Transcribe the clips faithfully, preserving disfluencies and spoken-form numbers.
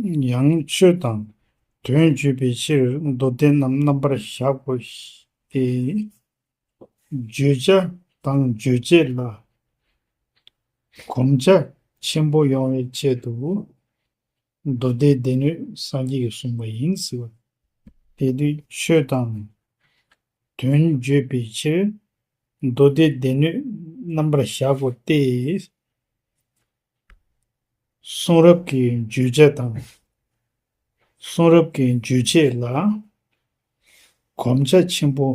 ཡང་ཆོས་དང་དོན་བརྗོད་པའི་ཕྱིར་མདོ་སྡེ་རྣམས་རྣམ་པར་གཞག་གོ་སྟེ། བརྗོད་བྱ་དང་རྗོད་བྱེད་ལ་གོམས་ཆ་ཆེན་པོ་ཡོང་བའི་ཆེད་དུ་མདོ་སྡེའི་སྡེ་སྣོད་སངས་རྒྱས་ཀྱིས་གསུངས་པ་ཡིན་ཟེར་བ། དེ་དུས་ཆོས་དང་དོན་བརྗོད་པའི་ཕྱིར་མདོ་སྡེའི་སྡེ་སྣོད་རྣམ་པར་གཞག་གོ་སྟེ། གསུང་རབ་ཀྱི་བརྗོད་བྱ་དང་། གསུང་རབ་ཀྱི་རྗོད་བྱེད་ལ་གོམས་ཆ་ཆེན་པོ་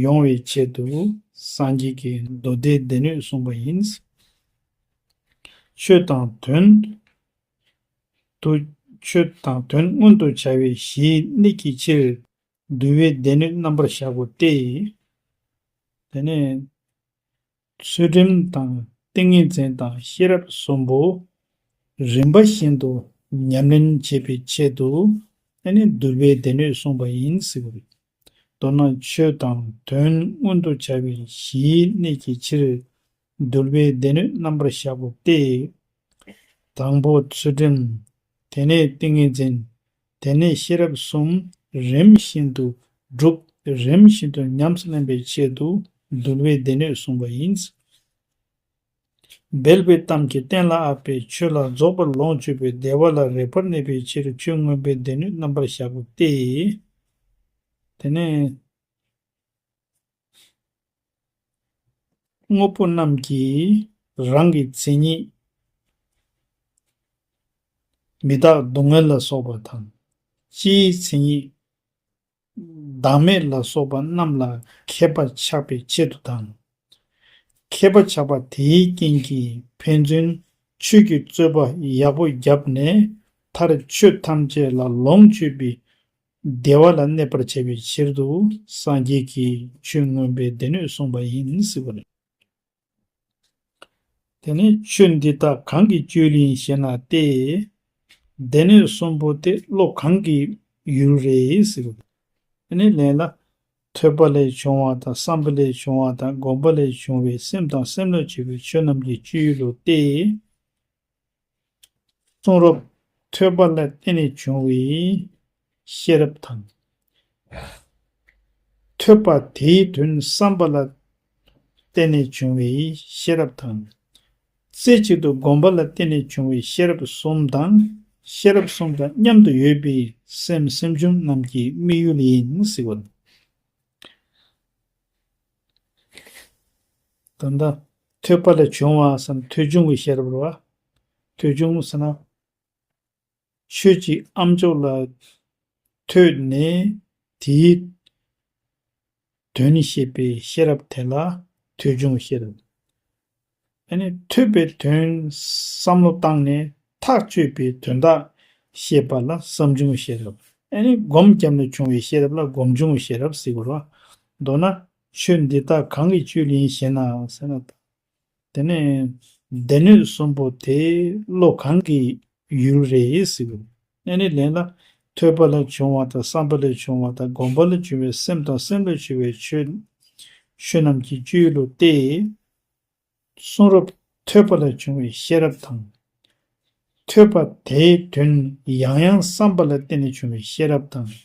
ཡོང་བའི་ཆེད་དུ་སངས་རྒྱས་ཀྱིས་མདོ་སྡེའི་སྡེ་སྣོད་གསུངས་པ་ཡིན། ཆོས་དང་དོན་དུ། ཆོས་དང་དོན་མངོན་དུ་བྱ་བའི་གཞིའི་གནད་ཀྱི་ཕྱིར་འདུལ་བའི་སྡེ་སྣོད་རྣམ་པར་བཞག་གོ་སྟེ། དེ་ནས་ཚུལ་ཁྲིམས་དང་ཏིང་ངེ་འཛིན་དང་ཤེས་རབ་གསུམ་པོ་རིམ་པ་བཞིན་དུ་ཉམས་ལེན་བྱེད་པའི་ཆེད་དུ་ཨ་ནི་འདུལ་བའི་སྡེ་སྣོད་གསུངས་པ་ཡིན་ཟེར་བ་རེད། མདོར་ན་ཆོས་དང་དོན་མངོན་དུ་བྱ་བའི་གཞིའི་གནད་ཀྱི་ཕྱིར་འདུལ་བའི་སྡེ་སྣོད་རྣམ་པར་བཞག་གོ་སྟེ། དང་པོ་ཚུལ་ཁྲིམས། དེ་ནས་ཏིང་ངེ་འཛིན། དེ་ནས་ཤེས་རབ་གསུམ་རིམ་བཞིན་དུ་སྒྲུབ། རིམ་བཞིན་དུ་ཉམས་སུ་ལེན་པའི་ཆེད་དུ་འདུལ་བའི་སྡེ་སྣོད་གསུངས་པ་ཡིན། སྦས་པའི་གཏམ་གྱིས་གཏན་ལ་དབབ་པའི་ཆོས་ལ་རྫོགས་པར་ལོངས་སྤྱོད་པའི་བདེ་བ་ལ་རེག་པར་གནས་པའི་ཕྱིར་ཆོས་མངོན་པའི་སྡེ་སྣོད་རྣམ་པར་བཞག་གོ་སྟེ། དེ་ནས་དངོས་པོ་རྣམས་ཀྱིས་རང་གི་མཚན་ཉིད་མི་རྟག་སྡུག་བསྔལ་ལ་སོགས་པ་དང་། སྤྱིའི་མཚན་ཉིད་བདག་མེད་ལ་སོགས་པ་རྣམས་ལ་མཁས་པ་ཆགས་པའི་ཆེད་དུ་དང་། མཁས་པ་ཆགས་པ་དེའི་རྐྱེན་གྱིས་ཕན་ཚུན་ཆོས་ཀྱི་རྩོད་པ་ཡག་པོ་བརྒྱབ་ནས་མཐར་ཆོས་ཐམས་ཅད་ལ་ལོངས་སྤྱོད་པའི་བདེ་བ་ལ་གནས་པར་བྱ་བའི་ཕྱིར་དུ་སངས་རྒྱས་ཀྱིས་ཆོས་མངོན་པའི་སྡེ་སྣོད་གསུངས་པ་ཡིན་ཟེར་བ་རེད། དེ་ནས་ཆོས་འདི་དག་གང་གི་སྤྱོད་ཡུལ་ཡིན་ཞེ་ན་སྟེ། སྡེ་སྣོད་གསུམ་པོ་དེ་བློ་གང་གི་ཡུལ་རེད་ཟེར་བ་རེད། དེ་ནས་ལན་ལ། ཐོས་པ་ལས་བྱུང་བ་དང་བསམ་པ་ལས་བྱུང་བ་དང་སྒོམ་པ་ལས་བྱུང་བའི་སེམས་དང་སེམས་ལས་བྱུང་བའི་ཆོས་རྣམས་ཀྱི་སྤྱོད་ཡུལ་ལོ་སྟེ། གསུང་རབ་ཐོས་པ་ལ་བརྟེན་ནས་བྱུང་བའི་ཤེས་རབ་དང་། ཐོས་པ་དེའི་དོན་བསམ་པ་ལ་བརྟེན་ནས་བྱུང་བའི་ཤེས་རབ་དང་། རྩེ་གཅིག་ཏུ་སྒོམ་པ་ལ་བརྟེན་ནས་བྱུང་བའི་ཤེས་རབ་གསུམ་དང་། ཤེས་རབ་གསུམ་དང་མཉམ་དུ་ཡོད་པའི་སེམས་སེམས་བྱུང་རྣམས་ཀྱི་དམིགས་ཡུལ་ཡིན་ཟེར་བ། ད་ལྟ་ཐོས་པ་ལས་བྱུང་བ་ཟེར་ན་ཐོས་བྱུང་གི་ཤེས་རབ་རེད་བ། ཐོས་བྱུང་ཟེར་ན་ཆོས་ཀྱི་ཨ་མཆོག་ལ་ཐོས་ནས་དེའི་དོན་ཤེས་པའི་ཤེས་རབ་དེ་ལ་ཐོས་བྱུང་ཤེས་རབ། ཨ་ནི་ཐོས་པའི་དོན་བསམ་བློ་བཏང་ནས་ཐག་གཅོད་པའི་དོན་དག་ཤེས་པ་ལ་བསམ་བྱུང་ཤེས་རབ། ཨ་ནི་སྒོམ་བརྒྱབ་ནས་བྱུང་བའི་ཤེས་རབ་ལ་སྒོམ་བྱུང་ཤེས་རབ་ཟེར་དགོས་རེད་བ། མདོར་ན་ཆོས་འདི་དག་གང་གི་སྤྱོད་ཡུལ་ཡིན་ཞེ་ན་ཟེར་ན། དེ་ནས་སྡེ་སྣོད་གསུམ་པོ་དེ་བློ་གང་གི་ཡུལ་རེད་ཟེར་དགོས། ཨ་ནི་ལན་ལ་ཐོས་པ་ལས་བྱུང་བ་དང་བསམ་པ་ལས་བྱུང་བ་དང་སྒོམ་པ་ལས་བྱུང་བའི་སེམས་དང་སེམས་ལས་བྱུང་བའི་ཆོས་ཆོས་རྣམས་ཀྱི་སྤྱོད་ཡུལ་ལོ་སྟེ། གསུང་རབ་ཐོས་པ་ལས་བྱུང་བའི་ཤེས་རབ་དང་། ཐོས་པ་དེའི་དོན་ཡང་ཡང་བསམ་པ་ལ་བརྟེན་ནས་བྱུང་བའི་ཤེས་རབ་དང་།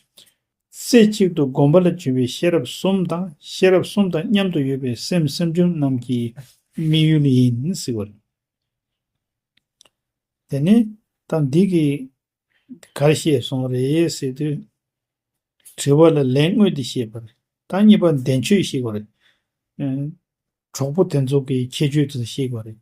རྩེ་གཅིག་ཏུ་སྒོམ་པ་ལ་བྱུང་བའི་ཤེས་རབ་གསུམ་དང་ཤེས་རབ་གསུམ་དང་མཉམ་དུ་ཡོད་པའི་སེམས་སེམས་བྱུང་རྣམས་ཀྱི་དམིགས་ཡུལ་ཡིན་ཟེར་བ་རེད། དེ་ནས་ད་འདི་གི་ག་རེ་བཤད་སོང་རེད་ཟེར་དུས། དྲི་བ་ལ་ལན་དངོས་དེ་བཤད་པ་རེད། ད་གཉིས་པ་བདེན་སྤྱོད་བཤད་པ་རེད། གྲོགས་པོ་དེ་ཚོ་གི་ཁྱད་ཆོས་དེ་ཤེས་པ་རེད།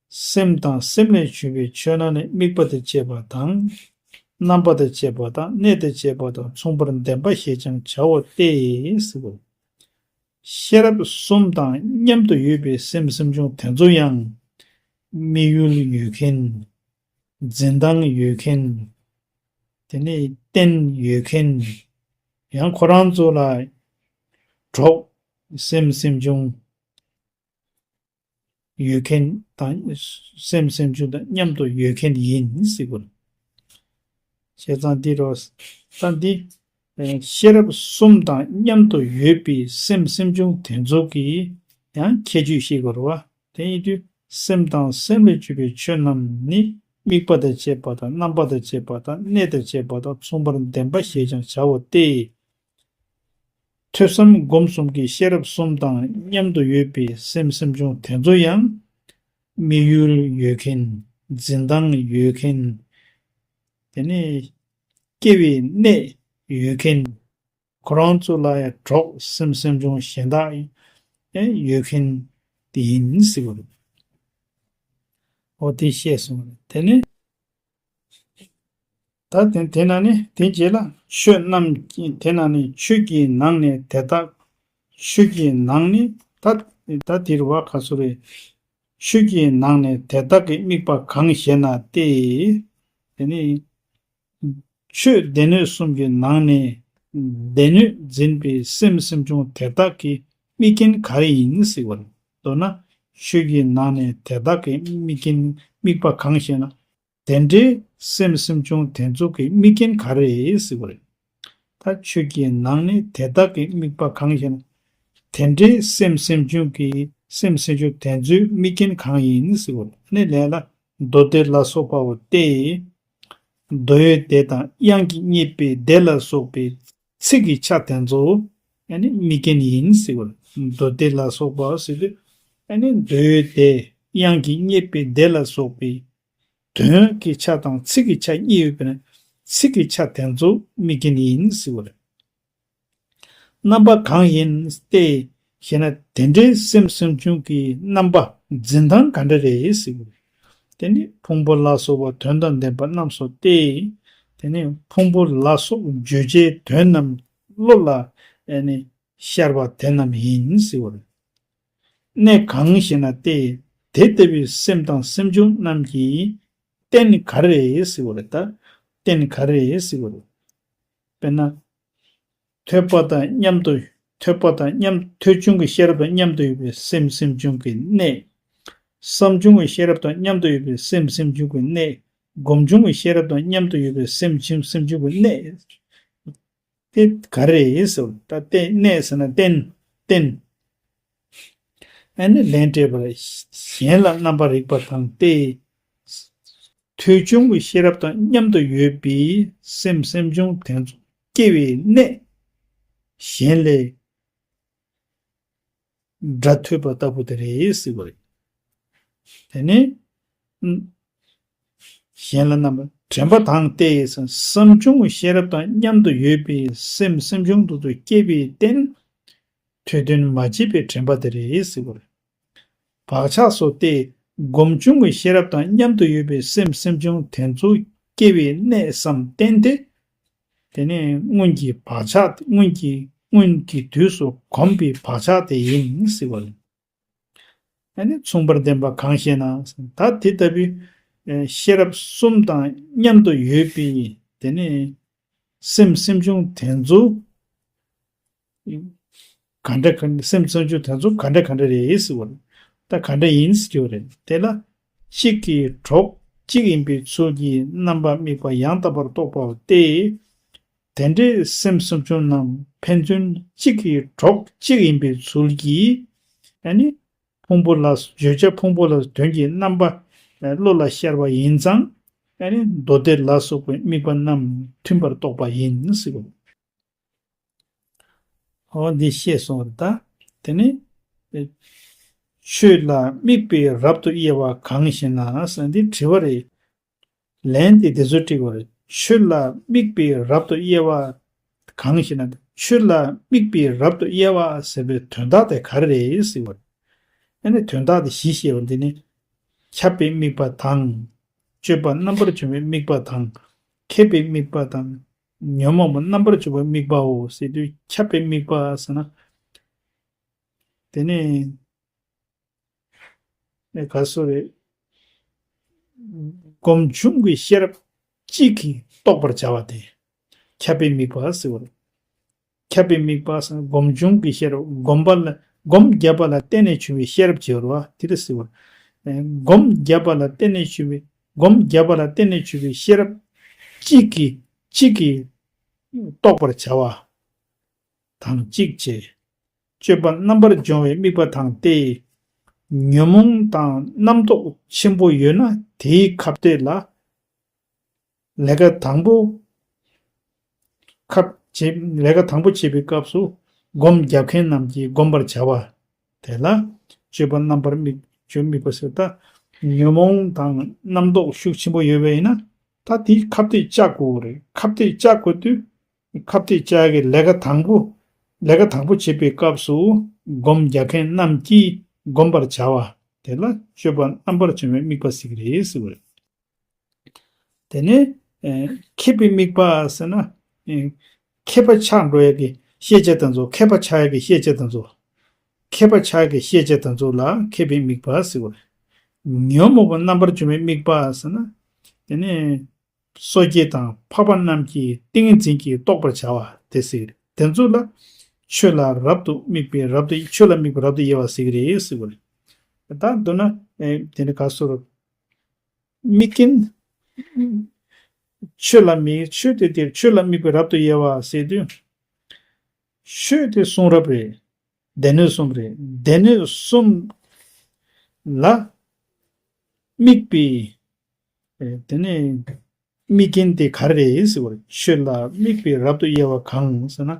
སེམས་དང་སེམས་ལས་བྱུང་བའི་ཆོས་རྣམས་ནི་དམིགས་པ་དང་བཅས་པ་དང་། རྣམ་པ་དང་བཅས་པ་དང་གནས་དང་བཅས་པ་དང་མཚུངས་པར་ལྡན་པ་ཞེས་ཀྱང་བྱའོ་སྟེ་ཟེར་བ། ཤེས་རབ་གསུམ་དང་མཉམ་དུ་ཡོད་པའི་སེམས་སེམས་བྱུང་དེ་ཚོ་ཡང་དམིགས་ཡུལ་ཡོད་མཁན། འཛིན་སྟངས་ཡོད་མཁན། དེ་ནས་རྟེན་ཡོད་མཁན། ཡང་ཁོ་རང་ཚོ་ལ་གྲོགས་སེམས་སེམས་བྱུང་ཡོད་མཁན་དང་སེམས་སེམས་བྱུང་དང་མཉམ་དུ་ཡོད་མཁན་ཡིན་ཟེར་དགོས། བྱས་ཙང་འདི་རུ་ད་འདི་ཤེས་རབ་གསུམ་དང་མཉམ་དུ་ཡོད་པའི་སེམས་སེམས་བྱུང་དེ་ཚོ་གི་ཡང་ཁྱད་ཆོས་ཤེས་དགོས་རེད་བ། དེ་ཡིན་དུས་སེམས་དང་སེམས་ལས་བྱུང་བའི་ཆོས་རྣམས་ནི་ དམིགས་པ་དང་བཅས་པ་དང་རྣམ་པ་དང་བཅས་པ་དང་གནས་དང་བཅས་པ་དང་མཚུངས་པར་ལྡན་པ་ཞེས་ཀྱང་བྱའོ་སྟེ། ཐོས་བསམ་སྒོམ་གསུམ་གྱི་ཤེས་རབ་གསུམ་དང་མཉམ་དུ་ཡོད་པའི་སེམས་སེམས་བྱུང་དེ་ཚོ་ཡང་། དམིགས་ཡུལ་ཡོད་མཁན། འཛིན་སྟངས་ཡོད་མཁན། དེ་ནས་སྐྱེ་བའི་གནས་ཡོད་མཁན། ཁོ་རང་ཚོ་ལ་ཡང་གྲོགས་སེམས་སེམས་བྱུང་གཞན་དག་ཡང་ཡོད་མཁན་དེ་ཡིན་ཟེར་བ་རེད། འོ་དེ་བཤད་སོང་། དེ་ནས་ད་དེ་དེ་ན་ནི་དེ་རྗེས་ལ་ཆོས་རྣམས་ཀྱི་དེ་ན་ནི་ཆོས་ཀྱི་ནང་ནས་དེ་དག་ཆོས་ཀྱི་ནང་ནས་ད་ད་དེ་རུ་བ་ག་ཚོད་རེད། ཆོས་ཀྱི་ནང་ནས་དེ་དག་གི་དམིགས་པ་གང་ཞེ་ན་སྟེ། དེ་ནི། ཆོས་སྡེ་སྣོད་གསུམ་གྱི་ནང་ནས་སྡེ་སྣོད་འཛིན་པའི་སེམས་སེམས་བྱུང་དེ་དག་གི་དམིགས་རྐྱེན་ག་རེ་ཡིན་ཟེར་བ་རེད། མདོར་ན་ཆོས་ཀྱི་ནང་ནས་དེ་དག་གི་དམིགས་རྐྱེན་དམིགས་པ་གང་ཞེ་ན། དེ་འདྲའི་སེམས་སེམས་བྱུང་དེ་ཚོ་གི་དམིགས་རྐྱེན་ག་རེ་ཟེར་བ་རེད། ད་ཆོས་ཀྱི་ནང་ནས་དེ་དག་གི་དམིགས་པ་གང་ཞེ་ན། དེ་འདྲའི་སེམས་སེམས་བྱུང་གི་སེམས་སེམས་བྱུང་དེ་ཚོའི་དམིགས་རྐྱེན་གང་ཡིན་ཟེར་བ་རེད། ཨ་ནི་ལན་ལ། མདོ་སྡེ་ལ་སོགས་པའོ་སྟེ། མདོ་ཡོད་སྡེ་དང་དབྱངས་ཀྱིས་བསྙད་པའི་སྡེ་ལ་སོགས་པའི་ཚིག་གི་ཆ་དེ་ཚོ་ཨ་ནི་དམིགས་རྐྱེན་ཡིན་ཟེར་བ་རེད། མདོ་སྡེ་ལ་སོགས་པ་ཟེར་དུས་ཨ་ནི་མདོ་ཡོད་སྡེ་དབྱངས་ཀྱིས་བསྙད་པའི་སྡེ་ལ་སོགས་པའི་དོན་གྱི་ཆ་དང་ཚིག་གི་ཆ་གཉིས་ཡོད་པས་ན་ཚིག་གི་ཆ་དེ་ཚོ་དམིགས་རྐྱེན་ཡིན་ཟེར་བ་རེད། རྣམ་པ་གང་ཡིན་ཏེ་ཞེ་ན། དེ་འདྲའི་སེམས་སེམས་བྱུང་གི་རྣམ་པ་འཛིན་སྟངས་ག་འདྲ་རེད་ཟེར་བ་རེད། དེ་ནི་ཕུང་པོ་ལ་སོགས་པ་དོན་དང་ལྡན་པ་རྣམས་སོ་སྟེ། དེ་ནི་ཕུང་པོ་ལ་སོགས་བརྗོད་བྱའི་དོན་རྣམས་བློ་ལ་ཨ་ནི་ཤར་བ་དེ་རྣམས་ཡིན་ཟེར་བ་རེད། གནས་གང་ཞེ་ན་སྟེ། དེ་ལྟ་བུའི་སེམས་དང་སེམས་བྱུང་རྣམས་ཀྱི་རྟེན་ག་རེ་རེད་ཟེར་བ་རེད་ད། རྟེན་ག་རེ་རེད་ཟེར་བ་རེད། དཔེར་ན། ཐོས་པ་དང་མཉམ་དུ་ཐོས་པ་དང་མཉམ་ཐོས་བྱུང་གི་ཤེས་རབ་དང་མཉམ་དུ་ཡོད་པའི་སེམས་སེམས་བྱུང་གི་གནས། བསམ་བྱུང་གི་ཤེས་རབ་དང་མཉམ་དུ་ཡོད་པའི་སེམས་སེམས་བྱུང་གི་གནས། སྒོམ་བྱུང་གི་ཤེས་རབ་དང་མཉམ་དུ་ཡོད་པའི་སེམས་སེམས་སེམས་བྱུང་གི་གནས། དེ་ག་རེ་ཟེར་བ་ད་རྟེན་གནས་ཟེར་ན་རྟེན་རྟེན། ཨ་ནི་ལན་སྤྲད་པར་གཞན་ལ་རྣམ་པར་རིག་པ་དང་སྟེ། ཐོས་བྱུང་གི་ཤེས་རབ་དང་མཉམ་དུ་ཡོད་པའི་སེམས་སེམས་བྱུང་དེ་ཚོ་སྐྱེ་བའི་གནས་གཞན་ལས་སྒྲ་ཐོས་པ་ལྟ་བུ་དེ་རེད་ཟེར་བ་རེད། དེ་ནས། གཞན་ལ་རྣམ་པར་དྲན་པ་དང་སྟེ་བསམ་བྱུང་གི་ཤེས་རབ་དང་མཉམ་དུ་ཡོད་པའི་སེམས་སེམས་བྱུང་དུ་སྐྱེས་པའི་རྟེན། ཐོས་དོན་མ་བྱས་པའི་དྲན་པ་དེ་རེད་ཟེར་བ་རེད། བག་ཆགས་སོ་སྟེ། སྒོམ་བྱུང་གི་ཤེས་རབ་དང་མཉམ་དུ་ཡོད་པའི་སེམས་སེམས་བྱུང་དེ་ཚོ་སྐྱེ་བའི་གནས་སམ་རྟེན་དེ། དེ་ནས་སྔོན་གྱི་བག་ཆགས་སྔོན་གྱི་སྔོན་གྱི་དུས་སུ་གོམས་པའི་བག་ཆགས་དེ་ཡིན་ཟེར་བ་རེད། ཨ་ནི་མཚུངས་པར་ལྡན་པ་གང་ཞེ་ན། ད་དེ་ལྟ་བུའི་ཤེས་རབ་གསུམ་དང་མཉམ་དུ་ཡོད་པའི་དེ་ནས་སེམས་སེམས་བྱུང་དེ་ཚོ། ག་འདྲ་ག་སེམས་བཙོན་འཇུག་དེ་ཚོ་ག་འདྲ་ག་འདྲ་རེད་ཟེར་བ་རེད། ད་ག་འདྲ་ཡིན་ཟེར་གྱི་བ་རེད། དེ་ལ་གཅིག་གིས་གྲོགས་གཅིག་ཡིན་པའི་ཚུལ་གྱིས་རྣམ་པར་དམིགས་པ་ཡང་དག་པར་རྟོགས་པ་སྟེ། དེ་འདྲའི་སེམས་སེམས་བྱུང་རྣམས་ཕན་ཚུན་གཅིག་གིས་གྲོགས་གཅིག་ཡིན་པའི་ཚུལ་གྱིས། ཨ་ནི་ཕུང་པོ་ལ་བརྗོད་བྱ་ཕུང་པོ་ལ་དོན་གྱི་རྣམ་པ་བློ་ལ་ཤར་བ་ཡིན་ཙང་། ཨ་ནི་མདོ་སྡེ་ལ་སོགས་པའི་དམིགས་པ་རྣམས་མཐུན་པར་རྟོགས་པ་ཡིན་ཟེར་བ། འོ་འདི་ཤེས་སོང་བ་ད། དེ་ནི། ཆོས་ལ་དམིགས་པའི་རབ་ཏུ་དབྱེ་བ་གང་ཞེ་ན་ཟེར་འདི་དྲི་བ་རེད། ལན་དེ་དེ་ཚོ་དྲི་བ་རེད། ཆོས་ལ་དམིགས་པའི་རབ་ཏུ་དབྱེ་བ་གང་ཞེ་ན། ཆོས་ལ་དམིགས་པའི་རབ་ཏུ་དབྱེ་བ་ཟེར་བའི་དོན་དག་དེ་ག་རེ་རེད་ཟེར་བ་རེད། ཨ་ནི་དོན་དག་དེ་བཞི་བཤད་པ་འདི་ནི། ཁྱབ་པའི་དམིགས་པ་དང་། སྤྱོད་པ་རྣམ་པར་འབྱུང་བའི་དམིགས་པ་དང་། མཁས་པའི་དམིགས་པ་དང་། ཉོན་མོངས་པ་རྣམ་པར་འཇོག་པའི་དམིགས་པའོ་ཟེར་དུས་ཁྱབ་པའི་དམིགས་པ་ཟེར་ན། དེ་ནས་ནས་ག་སོ་རེད། སྒོམ་བྱུང་གི་ཤེས་རབ་གཅིག་གིས་རྟོགས་པར་བྱ་བ་དེ་ཁྱབ་པའི་དམིགས་པ་ཟེར་བ་རེད། ཁྱབ་པའི་དམིགས་པ་ཟེར་ན་སྒོམ་བྱུང་གི་ཤེས་རབ་སྒོམ་པ་ལ་སྒོམ་བརྒྱབ་པ་ལ་བརྟེན་ནས་བྱུང་བའི་ཤེས་རབ་ཅེས་པ་དེ་རེད་ཟེར་བ་རེད། སྒོམ་བརྒྱབ་པ་ལ་བརྟེན་ནས་བྱུང་བའི་སྒོམ་བརྒྱབ་པ་ལ་བརྟེན་ནས་བྱུང་བའི་ཤེས་རབ་གཅིག་གིས་གཅིག་གིས་རྟོགས་པར་བྱ་བ་དང་གཅིག་བྱས། སྤྱོད་པ་རྣམ་པར་སྦྱོང་བའི་དམིགས་པ་དང་སྟེ། ཉོན་མོངས་དང་རྣམ་རྟོག་ཆེན་པོ་ཡོད་ན་དེའི་ཁ་གཏད་ལ་ ལས་ཀ་དང་པོ་ཁབ་བྱེད་ལས་ཀ་དང་པོ་བྱེད་པའི་སྐབས་སུ་སྒོམ་རྒྱབ་མཁན་རྣམས་ཀྱིས་བསྒོམ་པར་བྱ་བ། དེ་ལ་སྤྱོད་པ་རྣམ་པར་དམིགས་སྤྱོད་དམིགས་པ་ཟེར་ད། ཉོན་མོངས་དང་རྣམ་རྟོག་ཤུགས་ཆེན་པོ་ཡོད་པ་ཡིན་ན། ད་དེ་ཁ་གཏད་བཅག་དགོས་རེད། ཁ་གཏད་བཅག་དགོས་དུས། ཁ་གཏད་བཅག་ཡ་གི་ལས་ཀ་དང་པོ། ལས་ཀ་དང་པོ་བྱེད་པའི་སྐབས་སུ་སྒོམ་རྒྱག་མཁན་རྣམས་ཀྱིས་བསྒོམ་པར་བྱ་བ། དེ་ལ་སྤྱོད་པ་རྣམ་པར་བྱང་བའི་དམིགས་པ་ཟེར་གྱི་རེད་ཟེར་བ་རེད། དེ་ནས་ཨེ་མཁས་པའི་དམིགས་པ་ཟེར་ན། ཨེ་མཁས་པ་ཆགས་འགྲོ་ཡ་གི་ཤེས་བྱ་དེ་ཚོ། མཁས་པ་ཆགས་ཡ་གི་ཤེས་བྱ་དེ་ཚོ། མཁས་པ་ཆགས་ཡ་གི་ཤེས་བྱ་དེ་ཚོ་ལ་མཁས་པའི་དམིགས་པ་ཟེར་བ་རེད། ཉོན་མོངས་པ་རྣམ་པར་བྱང་བའི་དམིགས་པ་ཟེར་ན། དེ་ནས་སོ་སྐྱེ་དང་འཕགས་པ་རྣམས་ཀྱི་ཏིང་ངེ་འཛིན་གྱིས་རྟོགས་པར་བྱ་བ་དེ་ཟེར་གྱི་རེད། དེ་ཚོ་ལ་ཆོས་ལ་རབ་ཏུ་དམིགས་པའི་རབ་ཏུ་ཆོས་ལ་དམིགས་པའི་རབ་ཏུ་དབྱེ་བ་ཟེར་གྱི་རེད་ཟེར་བ་རེད། ད་མདོར་ན་ཨེ་དེ་ནི་ག་སོ་རུ། དམིགས་རྐྱེན། ཆོས་ལ་དམིགས། ཆོས་དེ་དེར་ཆོས་ལ་དམིགས་པའི་རབ་ཏུ་དབྱེ་བ་ཟེར་དུས། ཆོས་དེ་གསུང་རབ་རེད། སྡེ་སྣོད་གསུམ་རེད། སྡེ་སྣོད་གསུམ་ལ་དམིགས་པའི་ཨེ་དེ་ནས་དམིགས་རྐྱེན་དེ་ག་རེ་རེད་ཟེར་བ་རེད། ཆོས་ལ་དམིགས་པའི་རབ་ཏུ་དབྱེ་བ་གང་ཟེར་ན།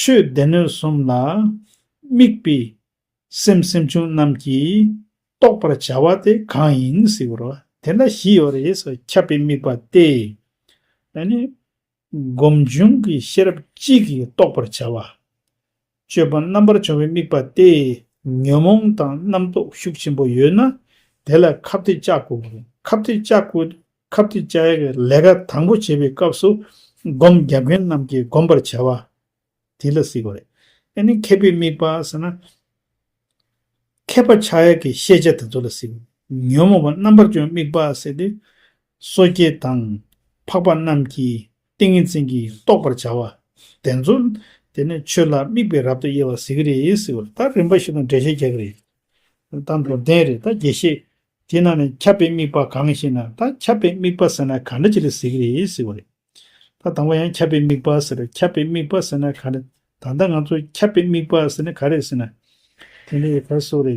ཆོས་སྡེ་སྣོད་གསུམ་ལ་དམིགས་པའི་སེམས་སེམས་བྱུང་རྣམས་ཀྱིས་རྟོགས་པར་བྱ་བ་དེ་གང་ཡིན་ཟེར་བ་རེད། དེ་ལ་བཞི་ཡོད་རེད་ཟེར། ཁྱབ་པའི་དམིགས་པ་སྟེ། ཨ་ནི། སྒོམ་བྱུང་གི་ཤེས་རབ་གཅིག་གིས་རྟོགས་པར་བྱ་བ། སྤྱོད་པ་རྣམ་པར་བྱང་བའི་དམིགས་པ་སྟེ། ཉོན་མོངས་དང་རྣམ་རྟོག་ཤུགས་ཆེན་པོ་ཡོད་ན། དེ་ལ་ཁ་གཏད་བཅག་དགོས། ཁ་གཏད་བཅག་དགོས། ཁ་གཏད་བཅག་ཡ་གི་ལས་ཀ་དང་པོ་བྱེད་པའི་སྐབས་སུ་སྒོམ་རྒྱབ་མཁན་རྣམས་ཀྱིས་བསྒོམ་པར་བྱ་བ། དེ་ལ་ཟེར་གྱི་རེད། ཨ་ནི་མཁས་པའི་དམིགས་པ་ཟེར་ན། མཁས་པ་ཆགས་ཡ་གི་ཤེས་བྱ་དེ་ཚོ་ལ་ཟེར། ཉོན་མོངས་པ་རྣམ་པར་བྱང་དམིགས་པ་ཟེར་ཏེ། སོ་སྐྱེ་དང་འཕགས་པ་རྣམས་ཀྱི་ཏིང་ངེ་འཛིན་གྱིས་རྟོགས་པར་བྱ་བ། དེ་ཚོ་དེ་ནས་ཆོས་ལ་དམིགས་པའི་རབ་ཏུ་དབྱེ་བ་ཟེར་གྱི་རེད་ཟེར་བ་ད་རིམ་པ་བཞིན་དུ་འགྲེལ་བཤད་རྒྱག་གི་རེད། ད་མདོར་བསྟན་རེད། ད་རྒྱས་བཤད། དེ་ནང་ནས་ཁྱབ་པའི་དམིགས་པ་གང་ཞེ་ན། ད་ཁྱབ་པའི་དམིགས་པ་ཟེར་ན་ག་འདྲ་ཅིག་ལ་ཟེར་གྱི་རེད་ཟེར་བ་རེད། ད་དང་པོ་ཡང་ཁྱབ་པའི་དམིགས་པ་ཟེར། ཁྱབ་པའི་དམིགས་པ་ཟེར་ན་ག་རེ། ད་ལྟ་ང་ཚོ་ཁྱབ་པའི་དམིགས་པ་ཟེར་ན་ག་རེ་ཟེར་ན། དེ་ནས་ག་སོ་རེ།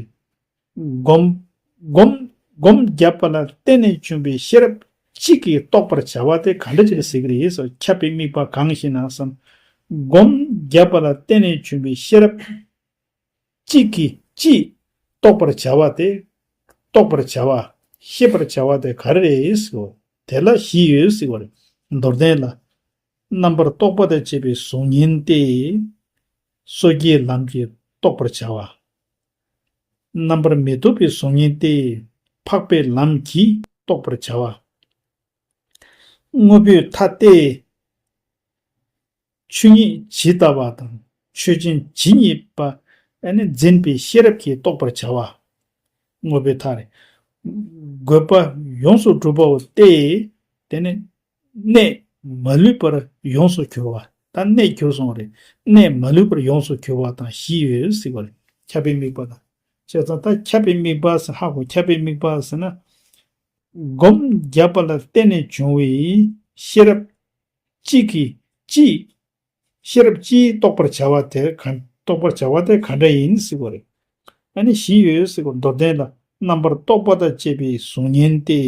སྒོམ། སྒོམ། སྒོམ་བརྒྱབ་པ་ལ་བརྟེན་ནས་བྱུང་བའི་ཤེས་རབ་གཅིག་གིས་རྟོགས་པར་བྱ་བ་དེ་ག་འདྲ་ཅིག་ལ་ཟེར་གྱི་རེད་ཟེར། ཁྱབ་པའི་དམིགས་པ་གང་ཞེ་ན་བསམ། སྒོམ་བརྒྱབ་པ་ལ་བརྟེན་ནས་བྱུང་བའི་ཤེས་རབ་གཅིག་གིས་གཅིག་རྟོགས་པར་བྱ་བ་དེ། རྟོགས་པར་བྱ་བ། ཤེས་པར་བྱ་བ་དེ་ག་རེ་རེད་ཟེར། དེ་ལ་བཞི་ཡོད་ཟེར་བ་རེད། མདོར་བསྟན་ལ། རྣམ་པར་རྟོག་པ་དང་བཅས་པའི་གཟུགས་བརྙན་ཏེ། སོ་སྐྱེའི་ལམ་གྱིས་རྟོགས་པར་བྱ་བ། རྣམ་པར་མི་རྟོག་པའི་གཟུགས་བརྙན་ཏེ། འཕགས་པའི་ལམ་གྱིས་རྟོགས་པར་བྱ་བ། དངོས་པོའི་མཐའ་སྟེ། ཆོས་ཉིད་ཇི་ལྟ་བ་དང་ཆོས་ཅན་ཇི་སྙེད་པ་ཨ་ནི་འཛིན་པའི་ཤེས་རབ་ཀྱིས་རྟོགས་པར་བྱ་བ། དངོས་པོའི་མཐའ་རེད། དགོས་པ་ཡོངས་སུ་གྲུབ་པའོ་སྟེ། དེ་ནི་གནས་མ་ལུས་པར་ཡོངས་སུ་གྱུར་པ། ད་གནས་གྱུར་སོང་བ་རེད། གནས་མ་ལུས་པར་ཡོངས་སུ་གྱུར་པ་དང་བཞི་ཡོད་ཟེར་བ་རེད། ཁྱབ་པའི་དམིགས་པ་དང་། བྱས་ཙང་ད་ཁྱབ་པའི་དམིགས་པ་ཟེར་ཧ་གོ། ཁྱབ་པའི་དམིགས་པ་ཟེར་ན། སྒོམ་བརྒྱབ་པ་ལ་བརྟེན་ནས་བྱུང་བའི་ཤེས་རབ་གཅིག་གིས་གཅིག་ཤེས་རབ་ཀྱིས་རྟོགས་པར་བྱ་བ་དེ་ག་རྟོགས་པར་བྱ་བ་དེ་ག་འདྲ་ཡིན་ཟེར་བ་རེད། ཨ་ནི་བཞི་ཡོད་ཟེར་བ། མདོར་བསྟན་ལ། རྣམ་པར་རྟོག་པ་དང་བཅས་པའི་གཟུགས་བརྙན་ཏེ།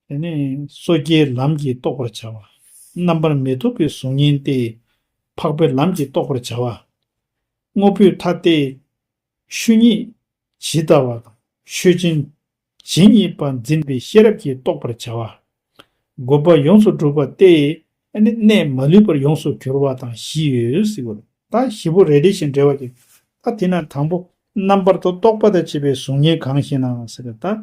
དེ་ནས་སོ་སྐྱེའི་ལམ་གྱིས་རྟོགས་པར་བྱ་བ། རྣམ་པར་མི་རྟོག་པའི་གཟུགས་བརྙན་ཏེ། འཕགས་པའི་ལམ་གྱིས་རྟོགས་པར་བྱ་བ། དངོས་པོའི་མཐའ་སྟེ། ཆོས་ཉིད་ཇི་ལྟ་བ་དང་ཆོས་ཅན་ཇི་སྙེད་པ་འཛིན་པའི་ཤེས་རབ་ཀྱིས་རྟོགས་པར་བྱ་བ། དགོས་པ་ཡོངས་སུ་གྲུབ་པ་སྟེ། ཨ་ནི་གནས་མ་ལུས་པར་ཡོངས་སུ་གྱུར་པ་དང་བཞི་ཡོད་ཟེར་བ་རེད། ད་བཞི་པོ་རེ་རེ་བཞིན་འགྲེལ་བ་གྱིས། ད་དེ་ན་དང་པོ། རྣམ་པར་རྟོག་པ་དང་བཅས་པའི་གཟུགས་བརྙན་གང་ཞེ་ན་ཟེར་གི། ད་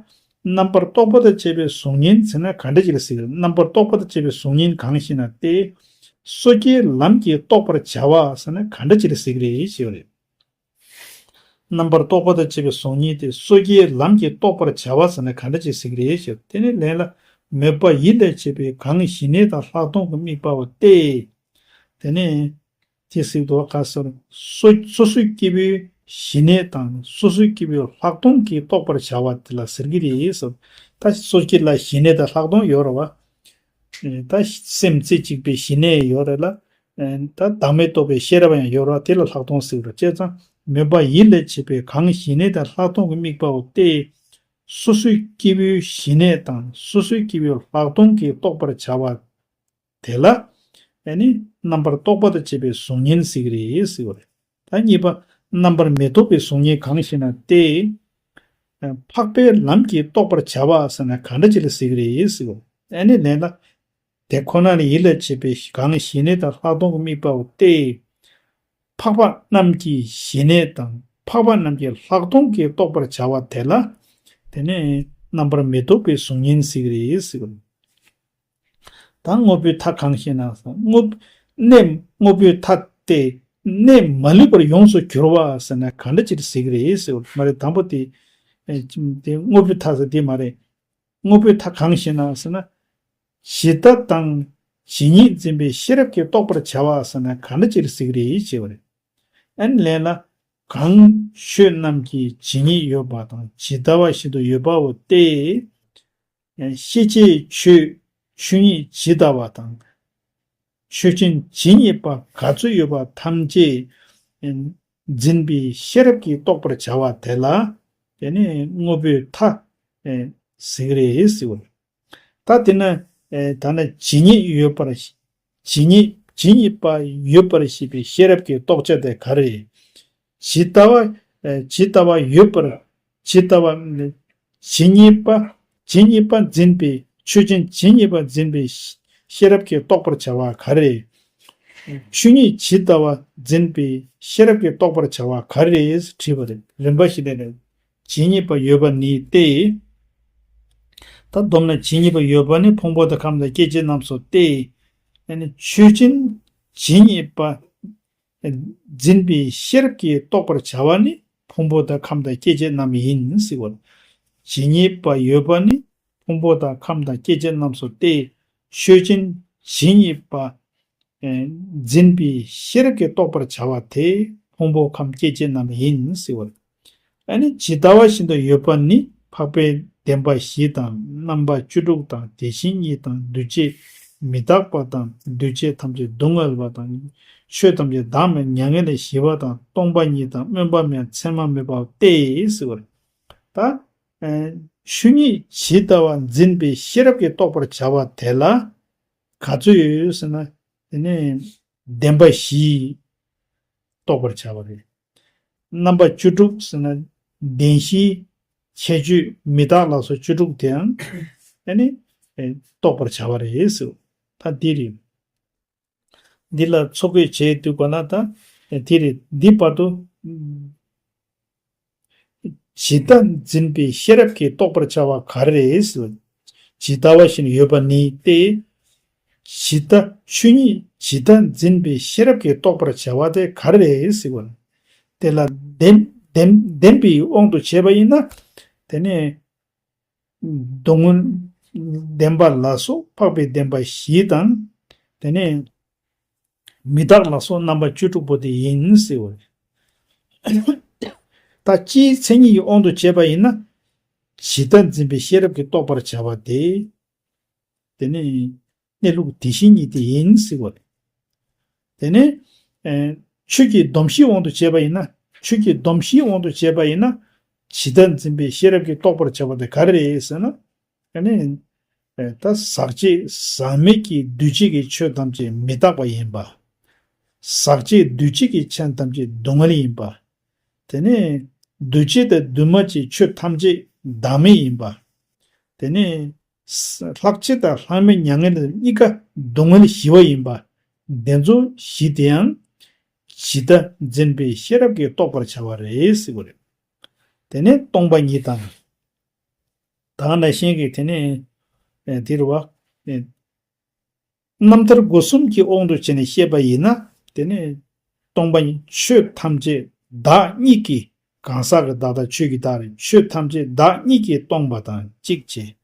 རྣམ་པར་རྟོག་པ་དང་བཅས་པའི་གཟུགས་བརྙན་ཟེར་ན་ག་འདྲ་ཅིག་ལ་ཟེར་གི། རྣམ་པར་རྟོག་པ་དང་བཅས་པའི་གཟུགས་བརྙན་གང་ཞེ་ན་སྟེ། སོ་སྐྱེའི་ལམ་གྱིས་རྟོགས་པར་བྱ་བ་ཟེར་ན་ག་འདྲ་ཅིག་ལ་ཟེར་གི་རེད་ཞེས་པ་རེད། རྣམ་པར་རྟོག་པ་དང་བཅས་པའི་གཟུགས་བརྙན་ཏེ། སོ་སྐྱེའི་ལམ་གྱིས་རྟོགས་པར་བྱ་བ་ཟེར་ན་ག་འདྲ་ཅིག་ཟེར་གི་རེད་ཞེས། དེ་ནས་ལན་ལ། མོས་པ་ཡིད་ལས་བྱེད་པའི་གང་ཞི་གནས་དང་ལྷག་མཐོང་གི་དམིགས་པའོ་སྟེ། དེ་ནས་དེ་གཟིགས་དོ་ག་སོར། སོ་སོ་སོའི་སྐྱེ་བོའི་ཞི་གནས་དང་སོ་སོའི་སྐྱེ་བོའི་ལྷག་མཐོང་གིས་རྟོགས་པར་བྱ་བ་དེ་ལ་ཟེར་གི་རེད་ཟེར། ད་སོ་སྐྱེ་ལ་ཞི་གནས་དང་ལྷག་མཐོང་ཡོད་རེད་བ། ད་སེམས་རྩེ་གཅིག་པའི་ཞི་གནས་ཡོད་རེད་ལ། ད་བདག་མེད་རྟོགས་པའི་ཤེས་རབ་ཡང་ཡོད་རེད་བ། དེ་ལ་ལྷག་མཐོང་ཟེར་གི་རེད། བྱས་ཙང་མོས་པ་ཡིད་ལས་བྱེད་པའི་གང་ཞི་གནས་དང་ལྷག་མཐོང་གི་དམིགས་པའོ་སྟེ། སོ་སོའི་སྐྱེ་བོའི་ཞི་གནས་དང་སོ་སོའི་སྐྱེ་བོའི་ལྷག་མཐོང་གིས་རྟོགས་པར་བྱ་བ་དེ་ལ། ཨ་ནི་རྣམ་པར་རྟོག་པ་དང་བཅས་པའི་གཟུགས་བརྙན་ཟེར་གྱི་རེད་ཟེར་བ་རེད། ད་གཉིས་པ། རྣམ་པར་མི་རྟོག་པའི་གཟུགས་བརྙན་གང་ཞེ་ན་སྟེ། འཕགས་པའི་ལམ་གྱིས་རྟོགས་པར་བྱ་བ་ཟེར་ན་གང་འདྲ་ཅིག་ལ་ཟེར་གྱི་རེད་ཟེར་བ། ཨ་ནི་ལན་ལ། དེ་ཁོ་ན་ལ་ཡིད་ལ་བྱེད་པའི་གང་ཞི་གནས་དང་ལྷག་མཐོང་གི་དམིགས་པའོ་སྟེ། འཕགས་པ་རྣམས་ཀྱི་ཞི་གནས་དང་འཕགས་པ་རྣམས་ཀྱི་ལྷག་མཐོང་གིས་རྟོགས་པར་བྱ་བ་དེ་ལ། དེ་ནི་རྣམ་པར་མི་རྟོག་པའི་གཟུགས་བརྙན་ཟེར་གྱི་རེད་ཟེར་གྱི་རེད། ད་དངོས་པོའི་མཐའ་གང་ཞེ་ན། དངོས་གནས་དངོས་པོའི་མཐའ་སྟེ། གནས་མ་ལུས་པར་ཡོངས་སུ་གྱུར་པ་ཟེར་ན་གང་འདྲ་ཅིག་ཟེར་གྱི་རེད་ཟེར་བ་མ་རེད། དང་པོ་དེ། ཨེ་དེ་དངོས་པོའི་མཐའ་ཟེར་དེ་མ་རེད། དངོས་པོའི་མཐའ་གང་ཞེ་ན་ཟེར་ན། ཇི་ལྟ་དང་ཇི་སྙེད་འཛིན་པའི་ཤེས་རབ་ཀྱིས་རྟོགས་པར་བྱ་བ་ཟེར་ན་གང་འདྲ་ཅིག་ཟེར་གྱི་རེད་ཅེས་པ་རེད། ཨ་ནི་ལན་ལ། གང་ཆོས་རྣམས་ཀྱི་ཇི་སྙེད་ཡོད་པ་དང་ཇི་ལྟ་བ་བཞིན་དུ་ཡོད་པའོ་སྟེ། ཤེས་བྱའི་ཆོས་ཆོས་ཉིད་ཇི་ལྟ་བ་དང་། ཆོས་ཅན་ཇི་སྙེད་པ་ག་ཚོད་ཡོད་པ་ཐམས་ཅད་འཛིན་པའི་ཤེས་རབ་ཀྱིས་རྟོགས་པར་བྱ་བ་དེ་ལ། དེ་ནི་དངོས་པོའི་མཐའ་ཟེར་གྱི་རེད་ཟེར་བ། ད་དེ་ན། ཨེ་ད་ནི་ཇི་སྙེད་ཡོད་པར། ཇི་སྙེད་ཇི་སྙེད་པ་ཡོད་པར་ཤེས་པའི་ཤེས་རབ་ཀྱི་རྟོགས་བྱ་དེ་ག་རེ། ཇི་ལྟ་བ། ཨེ་ཇི་ལྟ་བ་ཡོད་པར། ཇི་ལྟ་བ། ཇི་སྙེད་པ། ཇི་སྙེད་པ་འཛིན་པའི་ཆོས་ཅན་ཇི་སྙེད་པ་འཛིན་པའི་ཤེས་རབ་ཀྱིས་རྟོགས་པར་བྱ་བ་ག་རེ། ཆོས་ཉིད་ཇི་ལྟ་བ་འཛིན་པའི་ཤེས་རབ་ཀྱིས་རྟོགས་པར་བྱ་བ་ག་རེ་དྲིས་པ་རེད། རིམ་པ་བཞིན་དུ་ནི། ཇི་སྙེད་པ་ཡོད་པ་ནི་སྟེ། ད་བསྡོམས་ན་ཇི་སྙེད་པ་ཡོད་པ་ནི་ཕུང་པོ་དང་ཁམས་དང་སྐྱེ་མཆེད་རྣམས་སོ་སྟེ། ཨ་ནི་ཆོས་ཅན་ཇི་སྙེད་པ་འཛིན་པའི་ཤེས་རབ་ཀྱིས་རྟོགས་པར་བྱ་བ་ནི་ཕུང་པོ་དང་ཁམས་དང་སྐྱེ་མཆེད་རྣམས་ཡིན་ཟེར་བ། ཇི་སྙེད་པ་ཡོད་པ་ནི་ཕུང་པོ་དང་ཁམས་དང་སྐྱེ་མཆེད་རྣམས་སོ་སྟེ། ཆོས་ཅན་ཇི་སྙེད་པ། ཨེ་འཛིན་པའི་ཤེས་རབ་ཀྱིས་རྟོགས་པར་བྱ་བ་དེ་ཕུང་པོ་ཁམས་སྐྱེ་མཆེད་རྣམས་ཡིན་ཟེར་བ། ཨ་ནི་ཇི་ལྟ་བ་བཞིན་དུ་ཡོད་པ་ནི་འཕགས་པའི་བདེན་པ་བཞི་དང་རྣམ་པ་བཅུ་དྲུག་དང་དེ་བཞིན་ཉིད་དང་འདུས་བྱས་མི་རྟག་པ་དང་འདུས་བྱས་ཐམས་ཅད་སྡུག་བསྔལ་བ་དང་ཆོས་ཐམས་ཅད་བདག་མེད་མྱ་ངན་ལས་ཞི་བ་དང་སྟོང་པ་ཉིད་དང་སྨོན་པ་མེད་མཚན་མ་མེད་པ་སྟེ་ཟེར་བ། ད་ཨེ་ཆོས་ཉིད་ཇི་ལྟ་བ་འཛིན་པའི་ཤེས་རབ་ཀྱིས་རྟོགས་པར་བྱ་བ་དེ་ལ་ག་ཚོད་ཡོད་ཟེར་ན། དེ་ནས་བདེན་པ་བཞི་རྟོགས་པར་བྱ་བ་རེད། རྣམ་པ་བཅུ་དྲུག་ཟེར་ན་བདེན་བཞི་ཁྱད་ཆོས་མི་རྟག་ལ་སོགས་བཅུ་དྲུག་དེའང་ཨ་ནི་རྟོགས་པར་བྱ་བ་རེད་ཟེར། ད་འདི་རེད། འདི་ལ་ཚོགས་དགོས་བྱས་འདུག་པ་ན་ད་དེ་རེད། འདི་བར་དུ། ཇི་ལྟ་འཛིན་པའི་ཤེས་རབ་ཀྱིས་རྟོགས་པར་བྱ་བ་ག་རེ་རེད་ཟེར་བ། ཇི་ལྟ་བ་བཞིན་ཡོད་པ་ནི་སྟེ། ཇི་ལྟ་ཆོས་ཉིད་ཇི་ལྟ་འཛིན་པའི་ཤེས་རབ་ཀྱིས་རྟོགས་པར་བྱ་བ་དེ་ག་རེ་རེད་ཟེར་བ། དེ་ལ་བདེན་བདེན་བདེན་པའི་དབང་དུ་བྱས་པ་ཡིན་ན། དེ་ནས་སྡུག་བསྔལ་བདེན་པ་ལ་སོགས་འཕགས་པའི་བདེན་པ་བཞི་དང་། དེ་ནས་མི་རྟག་ལ་སོགས་རྣམ་པ་བཅུ་དྲུག་པོ་དེ་ཡིན་ཟེར་བ་རེད། ད་སྤྱིའི་མཚན་ཉིད་ཀྱི་དབང་དུ་བྱས་པ་ཡིན་ན། ཇི་ལྟར་འཛིན་པའི་ཤེས་རབ་ཀྱིས་རྟོགས་པར་བྱ་བ་དེ། དེ་ནི་གནས་ལུགས་དེ་བཞིན་ཉིད་དེ་ཡིན་ཟེར་བ་རེད། དེ་ནི་ཨེ་ཆོས་ཀྱི་སྡོམ་བཞིའི་དབང་དུ་བྱས་པ་ཡིན་ན། ཆོས་ཀྱི་སྡོམ་བཞིའི་དབང་དུ་བྱས་པ་ཡིན་ན། ཇི་ལྟར་འཛིན་པའི་ཤེས་རབ་ཀྱིས་རྟོགས་པར་བྱ་བ་དེ་ག་རེ་རེད་ཟེར་ན། ཨ་ནི། ཨེ་ད་ཟག་བཅས་ཟག་མེད་ཀྱི་འདུས་བྱས་ཀྱི་ཆོས་ཐམས་ཅད་མི་རྟག་པ་ཡིན་པ། ཟག་བཅས་འདུས་བྱས་ཀྱི་ཆོས་ཐམས་ཅད་སྡུག་བསྔལ་ཡིན་པ། དེ་ནས་འདུས་བྱས་དང་འདུས་མ་བྱས་ཆོས་ཐམས་ཅད་བདག་མེད་ཡིན་པ། དེ་ནས་ལྷག་བཅས་དང་ལྷག་མེད་མྱ་ངན་ལས་གཉིས་ཀ་སྡུག་བསྔལ་ཞི་བ་ཡིན་པ། དེ་ཚོ་བཞི་དེའང་ཇི་ལྟར་འཛིན་པའི་ཤེས་རབ་ཀྱིས་རྟོགས་པར་བྱ་བ་རེད་ཟེར་བ་རེད། དེ་ནས་སྟོང་པ་ཉིད་དང་། ད་ནང་བཞིན་གྱི་དེ་ནས་ཨེ་དེ་རུ་བ། ཨེ་རྣམ་ཐར་སྒོ་གསུམ་གྱི་དབང་དུ་བྱས་ནས་བཤད་པ་ཡིན་ན། དེ་ནས་སྟོང་པ་ཉིད་ཆོས་ཐམས་ཅད་བདག་གཉིས་ཀྱིས། གང་ཟག་གི་བདག་དང་ཆོས་ཀྱི་བདག་རེད། ཆོས་ཐམས་ཅད་བདག་གཉིས་ཀྱིས་སྟོང་པ་དང་གཅིག་བྱས།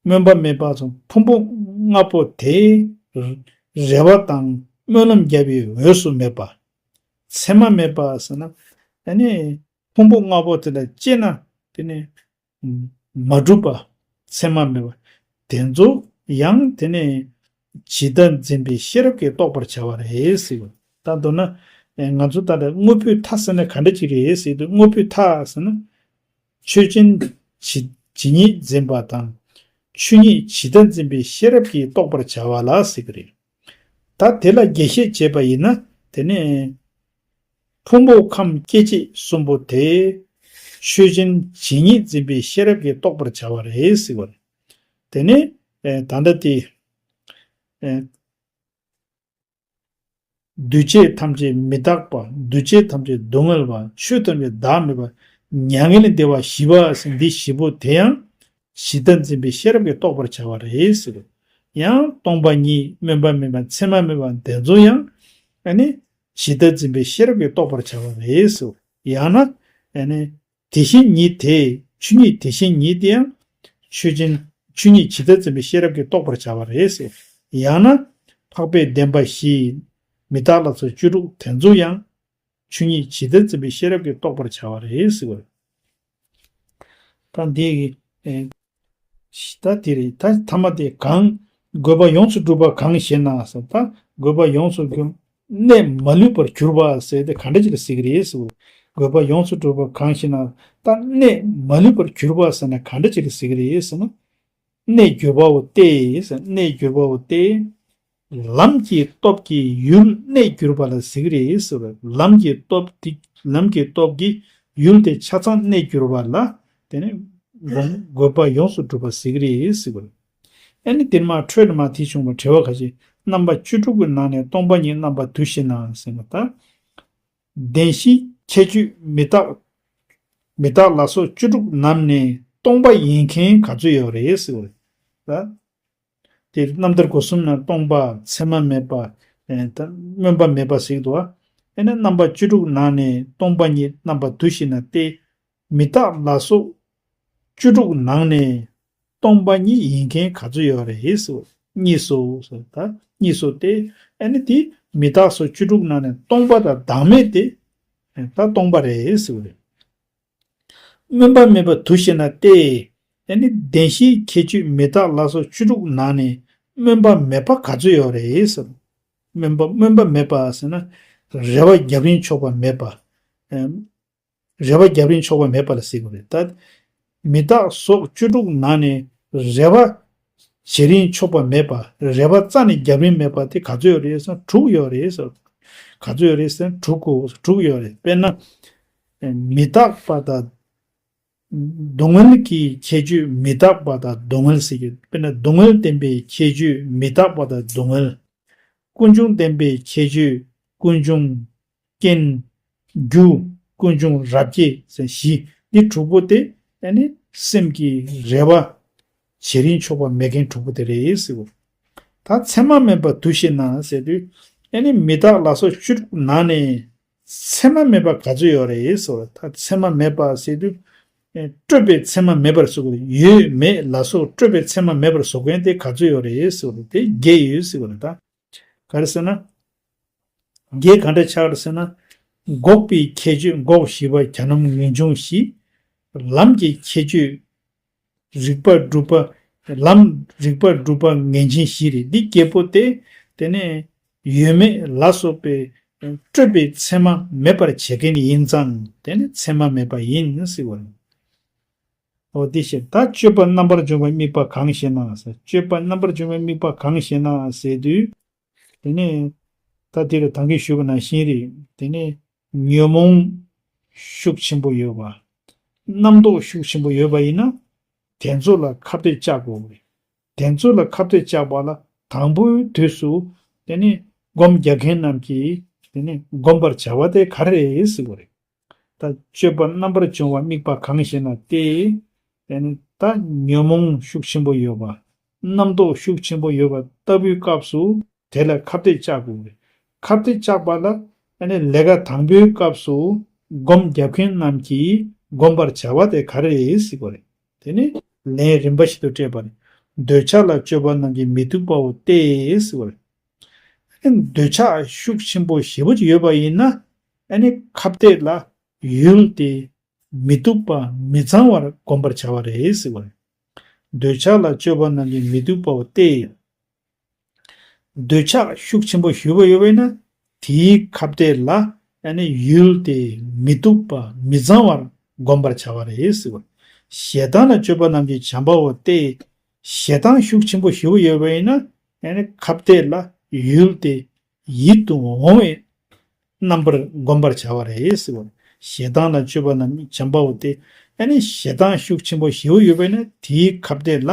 སྨོན་པ་མེད་པ་སོགས་ཕུང་པོ་ལྔ་པོ་དེ་རེ་བ་དང་སྨོན་ལམ་བརྒྱབ་པའི་འོས་སུ་མེད་པ། མཚན་མ་མེད་པ་ཟེར་ན། ཨ་ནི་ཕུང་པོ་ལྔ་པོ་དེ་ལ་སྐྱེས་ན་དེ་ནི་མ་གྲུབ་པ། མཚན་མ་མེད་པ། དེ་ཚོ་ཡང་དེ་ནི་ཇི་ལྟར་འཛིན་པའི་ཤེས་རབ་ཀྱིས་རྟོགས་པར་བྱ་བ་རེད་ཟེར་བ། ད་མདོར་ན་ང་ཚོ་ད་ལྟ་དངོས་པོའི་མཐའ་ཟེར་ན་ག་འདྲ་ཅིག་རེད་ཟེར་དུས། དངོས་པོའི་མཐའ་ཟེར་ན། ཆོས་ཅན་ཇི་ ཇི་སྙེད་འཛིན་པ་དང་། ཆོས་ཉིད་ཇི་ལྟར་འཛིན་པའི་ཤེས་རབ་ཀྱིས་རྟོགས་པར་བྱ་བ་ལ་ཟེར་གྱི་རེད། ད་དེ་ལ་རྒྱས་བཤད་བྱས་པ་ཡིན་ན། དེ་ནས་ཕུང་པོ་ཁམས་སྐྱེ་མཆེད་གསུམ་པོ་དེ་ཆོས་ཅན་ཇི་སྙེད་འཛིན་པའི་ཤེས་རབ་ཀྱིས་རྟོགས་པར་བྱ་བ་རེད་ཟེར་བ་རེད། དེ་ནས་ཨེ་ད་ལྟ་དེ་ཨེ་འདུས་བྱས་ཐམས་ཅད་མི་རྟག་པ། འདུས་བྱས་ཐམས་ཅད་སྡུག་བསྔལ་བ། ཆོས་ཐམས་ཅད་བདག་མེད་པ། མྱ་ངན་ལས་འདས་པ་བཞི་པ་ཟེར། འདི་བཞི་པོ་དེ་ཡང་ཇི་ལྟར་འཛིན་པའི་ཤེས་རབ་ཀྱིས་རྟོགས་པར་བྱ་བ་རེད་ཟེར། ཡང་སྟོང་པ་ཉིད་སྨོན་པ་མེད་པ་མཚན་མ་མེད་པ་དེ་ཚོ་ཡང་ཨ་ནི་ཇི་ལྟར་འཛིན་པའི་ཤེས་རབ་ཀྱིས་རྟོགས་པར་བྱ་བ་རེད་ཟེར། ཡང་ན་ཨ་ནི་དེ་བཞིན་ཉིད་དེ། ཆོས་ཉིད་དེ་བཞིན་ཉིད་དེ་ཡང་ཆོས་ཅན། ཆོས་ཉིད་ཇི་ལྟར་འཛིན་པའི་ཤེས་རབ་ཀྱིས་རྟོགས་པར་བྱ་བ་རེད་ཟེར། ཡང་ན་འཕགས་པའི་བདེན་པ་བཞི། མི་རྟག་ལ་སོགས་བཅུ་དྲུག་དེ་ཚོ་ཡང་ཆོས་ཉིད་ཇི་ལྟར་འཛིན་པའི་ཤེས་རབ་ཀྱིས་རྟོགས་པར་བྱ་བ་རེད་ཟེར་བ་རེད། ད་འདི་གི་ཨེ་ད་དེ་རེད། ད་ཐ་མ་དེ་གང་། དགོས་པ་ཡོངས་སུ་གྲུབ་པ་གང་ཞེ་ན་ཟེར། ད་དགོས་པ་ཡོངས་སུ་གྲུབ། གནས་མ་ལུས་པར་གྱུར་པ་ཟེར་དེ་ག་འདྲ་ཅིག་ལ་ཟེར་གྱི་རེད་ཟེར་བ། དགོས་པ་ཡོངས་སུ་གྲུབ་པ་གང་ཞེ་ན། ད་གནས་མ་ལུས་པར་གྱུར་པ་ཟེར་ན་ག་འདྲ་ཅིག་ལ་ཟེར་གྱི་རེད་ཟེར་ན། གནས་གྱུར་པའོ་སྟེ་ཟེར། གནས་གྱུར་པའོ་སྟེ། ལམ་གྱི་སྟོབས་ཀྱིས་ཡུལ་གནས་གྱུར་པ་ལ་ཟེར་གྱི་རེད་ཟེར་བ། ལམ་གྱི་སྟོབས་དེ། ལམ་གྱི་སྟོབས་ཀྱིས་ཡུལ་དེ་ཆ་ཚང་གནས་གྱུར་པ་ལ། དེ་ནས་དགོས་པ་ཡོངས་སུ་གྲུབ་པ་ཟེར་གྱི་རེད་ཟེར་བ། ཨ་ནི་དེ་མ་འཕྲོས་མ་དེ་བྱུང་བ་དྲི་བ་ཁ་ཅིག་རྣམ་པ་བཅུ་དྲུག་གི་ནང་ནས་སྟོང་པ་ཉིད་རྣམ་པ་དུ་ཞིག་ན་ཟེར་བ་ད། བདེན་བཞིའི་ཁྱད་ཆོས་མི་རྟག་མི་རྟག་ལ་སོགས་བཅུ་དྲུག་རྣམས་ནས་སྟོང་པ་ཡིན་མཁན་ག་ཚོད་ཡོད་རེད་ཟེར་བ་རེད། ད་དེ་རྣམ་ཐར་སྒོ་གསུམ་ན་སྟོང་པ། མཚན་མ་མེད་པ། ཨེ་ད་སྨོན་པ་མེད་པ་ཟེར་གྱི་འདུག་བ། ཨེ་ན་རྣམ་པ་བཅུ་དྲུག་ནང་ནས་སྟོང་པ་ཉིད་རྣམ་པ་དུ་ཞིག་ན་སྟེ། མི་རྟག་ལ་སོགས་བཅུ་དྲུག་ནང་ནས་སྟོང་པ་ཉིད་ཡིན་མཁན་ག་ཚོད་ཡོད་རེད་ཟེར། གཉིས་སོ་ཟེར། ད་གཉིས་སོ་སྟེ། ཨ་ནི་དེ་མི་རྟག་སོགས་བཅུ་དྲུག་ནང་ནས་སྟོང་པ་དང་བདག་མེད་དེ། ད་སྟོང་པ་རེད་ཟེར་བ་རེད། སྨོན་པ་མེད་པ་དུ་ཞིག་ན་སྟེ། ཨ་ནི་བདེན་བཞིའི་ཁྱད་ཆོས་མི་རྟག་ལ་སོགས་བཅུ་དྲུག་ནང་ནས་སྨོན་པ་མེད་པ་ག་ཚོད་ཡོད་རེད་ཟེར། སྨོན་པ། སྨོན་པ་མེད་པ་ཟེར་ན་རེ་བ་རྒྱབ་རིན་ཆོག་པ་མེད་པ། རེ་བ་རྒྱབ་རིན་ཆོག་པ་མེད་པ་ལ་ཟེར་གྱི་རེད། ད་མི་རྟག་སོགས་བཅུ་དྲུག་ནང་ནས་རེ་བ་བྱེད་རིན་ཆོག་པ་མེད་པ། རེ་བ་རྩ་ནས་རྒྱབ་རིན་མེད་པ་དེ་ག་ཚོད་ཡོད་རེད་ཟེར་ན་དྲུག་ཡོད་རེད་ཟེར། ག་ཚོད་ཡོད་རེད་ཟེར་ན་དྲུག་གོ། དྲུག་ཡོད་རེད། དཔེར་ན་མི་རྟག་པ་དང་སྡུག་བསྔལ་གྱི་ཁྱད་ཆོས་མི་རྟག་པ་དང་སྡུག་བསྔལ་ཟེར་གྱི། དཔེར་ན་སྡུག་བསྔལ་བསྟན་པའི་ཁྱད་ཆོས་མི་རྟག་པ་དང་སྡུག་བསྔལ། ཀུན་འབྱུང་བསྟན་པའི་ཁྱད་ཆོས་ཀུན་འབྱུང་རྐྱེན། རྒྱུ། ཀུན་འབྱུང་རབ་བསྐྱེད་ཟེར་བཞི། འདི་དྲུག་པོ་དེ་ཨ་ནི་སེམས་ཀྱི་རེ་བ་བྱེད་རིན་ཆོག་པ་མེད་མཁན་དྲུག་པོ་དེ་རེད་ཟེར་བ། ད་མཚན་མ་མེད་པ་དུ་ཞིག་ན་ཟེར་དུས་ཨ་ནི་མི་རྟག་ལ་སོགས་བཅུ་དྲུག་ནང་ནས་མཚན་མ་མེད་པ་ག་ཚོད་ཡོད་རེད་ཟེར་བ། ད་མཚན་མ་མེད་པ་ཟེར་དུས་ཨེ་སྤྲོས་པའི་མཚན་མ་མེད་པར་བཟོ་དགོས། ཡོད་མེད་ལ་སོགས་སྤྲོས་པའི་མཚན་མ་མེད་པར་བཟོ་མཁན་དེ་ག་ཚོད་ཡོད་རེད་ཟེར་བ། དེ་བརྒྱད་ཡོད་ཟེར་བ་རེད་ད། ག་རེ་ཟེར་ན། བརྒྱད་ག་འདྲ་ཆགས་རེད་ཟེར་ན། འགོག་པའི་ཁྱད་ཆོས་འགོག་བཞི་པ་གྱ་ནོམ་ངེས་འབྱུང་བཞི། ལམ་གྱི་ཁྱད་ཆོས་རིག་པ་སྒྲུབ་པ། ལམ་རིག་པ་སྒྲུབ་པ་ངེས་འབྱིན་བཞི་རེད། འདི་བརྒྱད་པོ་དེ་དེ་ནས་ཡོད་མེད་ལ་སོགས་པའི་སྤྲོས་པའི་མཚན་མ་མེད་པར་བྱེད་མཁན་ཡིན་ཙང་དེ་ནི་མཚན་མ་མེད་པ་ཡིན་ཟེར་བ་རེད། འོ་དེ་བཤད། ད་སྤྱོད་པ་རྣམ་པར་སྦྱོང་བའི་དམིགས་པ་གང་ཞེ་ན་ཟེར། སྤྱོད་པ་རྣམ་པར་སྦྱོང་བའི་དམིགས་པ་གང་ཞེ་ན་ཟེར་དུས། དེ་ནས་ད་དེ་ལ་ད་གིན་ཞུས་པ་ནང་བཞིན་རེད། དེ་ནས་ཉོན་མོངས་ཤུགས་ཆེན་པོ་ཡོད་པ། རྣམ་རྟོག་ཤུགས་ཆེན་པོ་ཡོད་པ་ཡིན་ན། དེ་ཚོ་ལ་ཁ་གཏད་བཅག་དགོས་རེད། དེ་ཚོ་ལ་ཁ་གཏད་བཅག་པ་ལ་དང་པོའི་དུས་སུ་དེ་ནས་སྒོམ་རྒྱག་མཁན་རྣམས་ཀྱིས་དེ་ནས་བསྒོམ་པར་བྱ་བ་དེ་ག་རེ་རེད་ཟེར་བ་རེད། ད་སྤྱོད་པ་རྣམ་པར་སྦྱོང་བ་དམིགས་པ་གང་ཞེ་ན་སྟེ། དེ་ནི་ད་ཉོན་མོངས་ཤུགས་ཆེན་པོ་ཡོད་པ། རྣམ་རྟོག་ཤུགས་ཆེན་པོ་ཡོད་པ་ལྟ་བུའི་སྐབས་སུ་དེ་ལ་ཁ་གཏད་བཅག་དགོས་རེད། ཁ་གཏད་བཅག་པ་ལ་ཨ་ནི་ལས་ཀ་དང་པོའི་སྐབས་སུ་སྒོམ་རྒྱབ་མཁན་རྣམས་ཀྱིས་བསྒོམ་པར་བྱ་བ་དེ་ག་རེ་རེད་ཟེར་བ་རེད། དེ་ནི་ལན་རིམ་པ་བཞིན་དུ་སྤྲད་པ་རེད། འདོད་ཆགས་ལ་སྤྱོད་པ་རྣམས་ཀྱིས་མི་ཐུབ་པའོ་སྟེ་ཟེར་བ་རེད། ཨ་ནི་འདོད་ཆགས་ཤུགས་ཆེན་པོ་ཞེ་པོ་ཅིག་ཡོད་པ་ཡིན་ན་ཨ་ནི་ཁ་གཏད་ལ་ཡུལ་དེ་མི་སྡུག་པ་མི་གཙང་བར་བསྒོམ་པར་བྱ་བ་རེད་ཟེར་བ་རེད། འདོད་ཆགས་ལ་སྤྱོད་པ་རྣམས་ཀྱིས་མི་ཐུབ་པའོ་སྟེ། འདོད་ཆགས་ཤུགས་ཆེན་པོ་ཞེ་པོ་ཡོད་པ་ཡིན་ན་དེའི་ཁ་གཏད་ལ་ཨ་ནི་ཡུལ་དེ་མི་སྡུག་པ་མི་གཙང་བར་བསྒོམ་པར་བྱ་བ་རེད་ཟེར་བ། ཞེ་སྡང་ལ་སྤྱོད་པ་རྣམས་ཀྱི་བྱམས་པའོ་སྟེ། ཞེ་སྡང་ཤུགས་ཆེན་པོ་ཞེ་པོ་ཡོད་པ་ཡིན་ན་ཡང་ན་ཁ་གཏད་ལ་ཡུལ་དེ་ཡིད་དུ་འོང་བའི་རྣམ་པར་བསྒོམ་པར་བྱ་བ་རེད་ཟེར་བ། ཞེ་སྡང་ལ་སྤྱོད་པ་རྣམས་བྱམས་པའོ་སྟེ། ཨ་ནི་ཞེ་སྡང་ཤུགས་ཆེན་པོ་ཞེ་པོ་ཡོད་པས་ན་དེའི་ཁ་གཏད་ལ་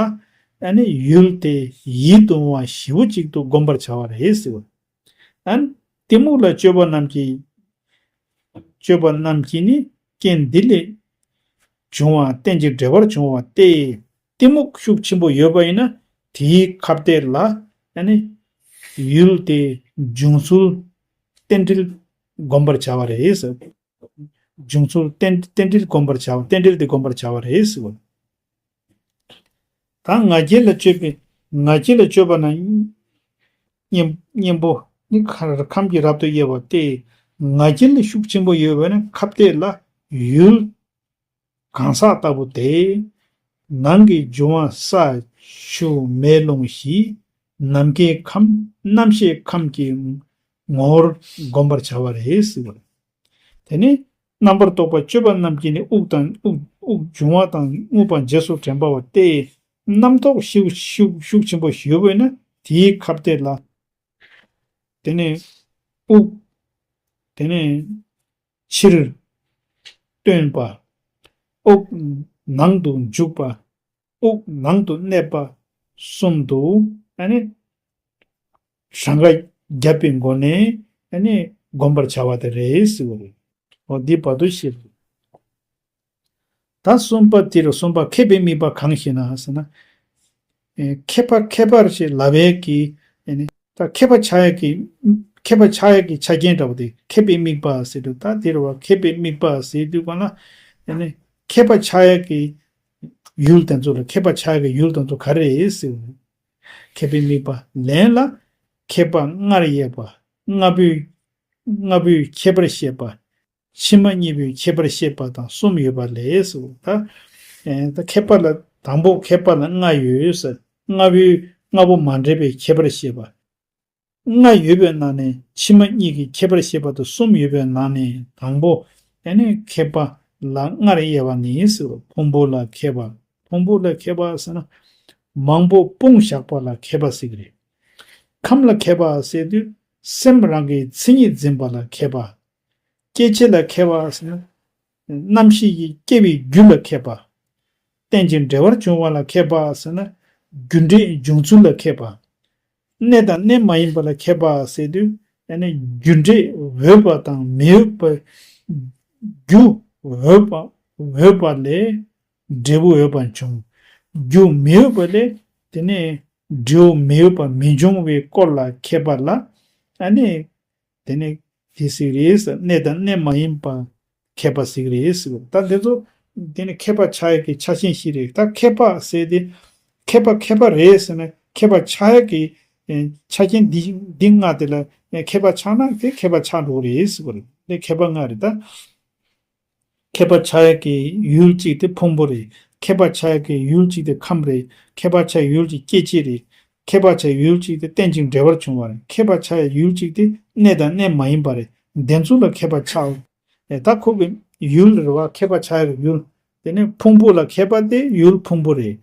ཨ་ནི་ཡུལ་དེ་ཡིད་དུ་འོང་བ་ཞེ་པོ་ཅིག་ཏུ་བསྒོམ་པར་བྱ་བ་རེད་ཟེར་བ། ཨ་ནི་གཏི་མུག་ལ་སྤྱོད་པ་རྣམས་ཀྱི་སྤྱོད་པ་རྣམས་ཀྱིས་ནི་རྐྱེན་འདི་ལས་བྱུང་བ་རྟེན་ཅིང་འབྲེལ་བར་འབྱུང་བ་སྟེ། གཏི་མུག་ཤུགས་ཆེན་པོ་ཡོད་པ་ཡིན་ན་དེའི་ཁ་གཏད་ལ་ཨ་ནི་ཡུལ་དེ་འབྱུང་ཚུལ་རྟེན་འབྲེལ་བསྒོམ་པར་བྱ་བ་རེད་ཟེར། འབྱུང་ཚུལ་རྟེན་རྟེན་འབྲེལ་བསྒོམ་པར་བྱ་བ་རྟེན་འབྲེལ་དེ་བསྒོམ་པར་བྱ་བ་རེད་ཟེར་བ། ད་ང་རྒྱལ་ལ་སྤྱོད་པའི་ང་རྒྱལ་ལ་སྤྱོད་པ་ན་གཉེན་གཉེན་པོ་ནི་ཁ་ཁམས་ཀྱིས་རབ་ཏུ་དབྱེ་བ་སྟེ། ང་རྒྱལ་ལ་ཤུགས་ཆེན་པོ་ཡོད་པ་ན་ཁ་གཏད་ལ་ཡུལ་གང་ཟག་ལྟ་བུ་སྟེ། ནང་གི་འབྱུང་བ་ས་ཆུ་མེ་རླུང་བཞི་ནམ་མཁའི་ཁམས་རྣམ་ཤེས་ཁམས་ཀྱི་ངོ་བོར་བསྒོམ་པར་བྱ་བ་རེད་ཟེར་བ། དེ་ནི་རྣམ་པར་རྟོག་པ་སྤྱོད་པ་རྣམས་ཀྱིས་ནི་དབུགས་དང་དབུགས་དབུགས་འབྱུང་བ་དང་རྔུབ་པ་རྗེས་སུ་དྲན་པ་བ་སྟེ། རྣམ་རྟོག་ཤུགས་ཤུགས་ཤུགས་ཆེན་པོ་ཞེ་པོ་ཡོད་ན་དེའི་ཁ་གཏད་ལ། དེ་ནས་དབུགས། དེ་ནས་ཕྱིར་བཏོན་པ། དབུགས་ནང་དུ་འཇུག་པ། དབུགས་ནང་དུ་གནས་པ་གསུམ་དུ་ཨ་ནི་གྲངས་ཀ་བརྒྱབ་པའི་སྒོ་ནས་ཨ་ནི་བསྒོམ་པར་བྱ་བ་དེ་རེད་ཟེར་བ་རེད། འོ་འདི་བར་དུ་ཤེས་དགོས། ད་གསུམ་པ་དེ་རུ་གསུམ་པ་མཁས་པའི་དམིགས་པ་གང་ཞེ་ན་ཟེར་ན། ཨེ་མཁས་པ་མཁས་པར་ཞེས་ལབ་པའི་གི་ཨ་ནི་ད་མཁས་པ་ཆགས་ཡ་གི་མཁས་པ་ཆགས་ཡ་གི་ཆ་རྐྱེན་འདྲ་བོ་དེ་མཁས་པའི་དམིགས་པ་ཟེར་དུས་ད་དེ་རུ་བ་མཁས་པའི་དམིགས་པ་ཟེར་དུས་ག་ལ་ཨ་ནི་མཁས་པ་ཆགས་ཡ་གི་ཡུལ་དེ་ཚོ་ལ་མཁས་པ་ཆགས་ཡ་གི་ཡུལ་དེ་ཚོ་ག་རེ་རེད་ཟེར། མཁས་པའི་དམིགས་པ་ལན་ལ་མཁས་པ་ལྔར་དབྱེ་བ་ལྔ་པོའི་ལྔ་པོའི་ཁྱད་པར་བཤད་པ། ཕྱི་མ་གཉིས་པོའི་ཁྱད་པར་བཤད་པ་དང་གསུམ་ཡོད་པ་ལས་སོ། ད་ཨེ་ད་མཁས་པ་ལ་དང་པོ་མཁས་པ་ལ་ལྔ་ཡོད་ཟེར། ལྔ་པོའི་ལྔ་པོ་མ་འདྲེས་པའི་ཁྱད་པར་བཤད་པ། ལྔ་ཡོད་པའི་ནང་ནས་ཕྱི་མ་གཉིས་ཀྱི་ཁྱད་པར་བཤད་པ་དང་གསུམ་ཡོད་པའི་ནང་ནས་དང་པོ་ཨེ་ནི་མཁས་པ་ལ་ལྔར་དབྱེ་བ་ནི་ཟེར། ཕུང་པོ་ལ་མཁས་པ། ཕུང་པོ་ལ་མཁས་པ་ཟེར་ན་མང་པོ་སྤུངས་བཞག་པ་ལ་མཁས་པ་ཟེར་གི་རེད། ཁམས་ལ་མཁས་པ་ཟེར་དུས་སེམས་རང་གི་མཚན་ཉིད་འཛིན་པ་ལ་མཁས་པ། སྐྱེ་མཆེད་ལ་མཁས་པ་ཟེར་ན། རྣམ་ཤེས་ཀྱི་སྐྱེ་བའི་རྒྱུ་ལ་མཁས་པ། རྟེན་ཅིང་འབྲེལ་བར་འབྱུང་བ་ལ་མཁས་པ་ཟེར་ན། རྒྱུ་འབྲས་འབྱུང་ཚུལ་ལ་མཁས་པ། གནས་དང་གནས་མ་ཡིན་པ་ལ་མཁས་པ་ཟེར་དུས་ཨ་ནི་རྒྱུ་འབྲས་འོས་པ་དང་མི་འོས་པ། རྒྱུ་འོས་པ་འོས་པ་ལས་འབྲས་བུ་འོས་པ་འབྱུང་། རྒྱུ་མི་འོས་པ་ལས་དེ་ནས་འབྲས་བུ་མི་འོས་པ་མི་འབྱུང་བའི་སྐོར་ལ་མཁས་པ་ལ་ཨ་ནི། དེ་ནི་དེ་ཟིག་རེད་ཟེར། གནས་དང་གནས་མ་ཡིན་པ་མཁས་པ་ཟིག་རེད་ཟེར། ད་འདི་ཚོ་དེ་ནི་མཁས་པ་ཆགས་ཡག་གི་ཆ་རྐྱེན་ཞིག་རེད། ད་མཁས་པ་ཟེར་དེ་མཁས་པ་མཁས་པ་རེད་ཟེར་ན་མཁས་པ་ཆགས་ཡག་གི་ཨེ་ཆ་རྐྱེན་འདི་འདི་ལྔ་དེ་ལ་ཨེ་མཁས་པ་ཆགས་ན་དེ་མཁས་པ་ཆགས་འགྲོ་གི་རེད་ཟེར་བ་རེད། དེ་མཁས་པ་ལྔ་རེད་ད། མཁས་པ་ཆགས་ཡག་གི་ཡུལ་གཅིག་དེ་ཕུང་པོ་རེད། མཁས་པ་ཆགས་ཡག་གི་ཡུལ་གཅིག་དེ་ཁམས་རེད། མཁས་པ་ཆགས་ཡུལ་གཅིག་སྐྱེ་མཆེད་རེད། མཁས་པ་ཆགས་ཡུལ་གཅིག་དེ་རྟེན་ཅིང་འབྲེལ་བར་འབྱུང་བ་རེད། མཁས་པ་ཆགས་ཡག་ཡུལ་གཅིག་དེ་གནས་དང་གནས་མ་ཡིན་པ་རེད། དེ་ཚོ་ལ་མཁས་པ་ཆགས། ཨེ་ད་ཁོ་གི་ཡུལ་རེད་བ། མཁས་པ་ཆགས་ཡག་གི་ཡུལ། དེ་ནས་ཕུང་པོ་ལ་མཁས་པ་དེ་ཡུལ་ཕུང་པོ་རེད།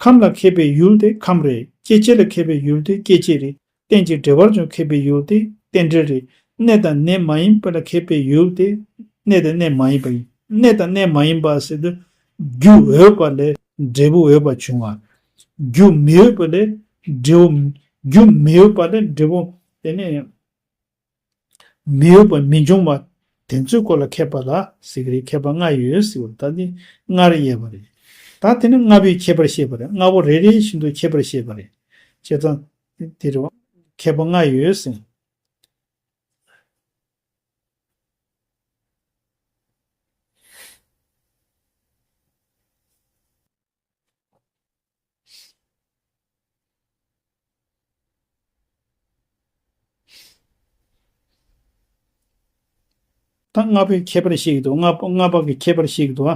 ཁམས་ལ་མཁས་པའི་ཡུལ་དེ་ཁམས་རེད། སྐྱེ་མཆེད་ལ་མཁས་པའི་ཡུལ་དེ་སྐྱེ་མཆེད་རེད། རྟེན་ཅིང་འབྲེལ་བར་འབྱུང་མཁས་པའི་ཡུལ་དེ་རྟེན་འབྲེལ་རེད། གནས་དང་གནས་མ་ཡིན་པ་ལ་མཁས་པའི་ཡུལ་དེ་གནས་དང་གནས་མ་ཡིན་པ་ཡིན། གནས་དང་གནས་མ་ཡིན་པ་ཟེར་དུས་རྒྱུ་འོས་པ་ལས་འབྲས་བུ་འོས་པ་འབྱུང་བ། རྒྱུ་མི་འོས་པ་ལས་འབྲས་བུ། རྒྱུ་མི་འོས་པ་ལས་འབྲས་བུ་དེ་ནས་མི་འོས་པ་མི་འབྱུང་བ་དེ་ཚོའི་སྐོར་ལ་མཁས་པ་ལ་ཟེར་གི་རེད། མཁས་པ་ལྔ་ཡོད་ཟེར་བ་ད་འདི་ལྔར་དབྱེ་བ་རེད། ད་དེ་ནི་ལྔ་པོའི་ཁྱད་པར་བཤད་པ་རེད། ལྔ་པོ་རེ་རེ་བཞིན་དུ་ཁྱད་པར་བཤད་པ་རེད། བྱས་ཙང་དེ་རུ་མཁས་པ་ལྔ་ཡོད་ཟེར། ད་ལྔ་པོའི་ཁྱད་པར་བཤད་ཀྱི་འདུག་ལྔ་པ་ལྔ་པ་གི་ཁྱད་པར་བཤད་ཀྱི་འདུག་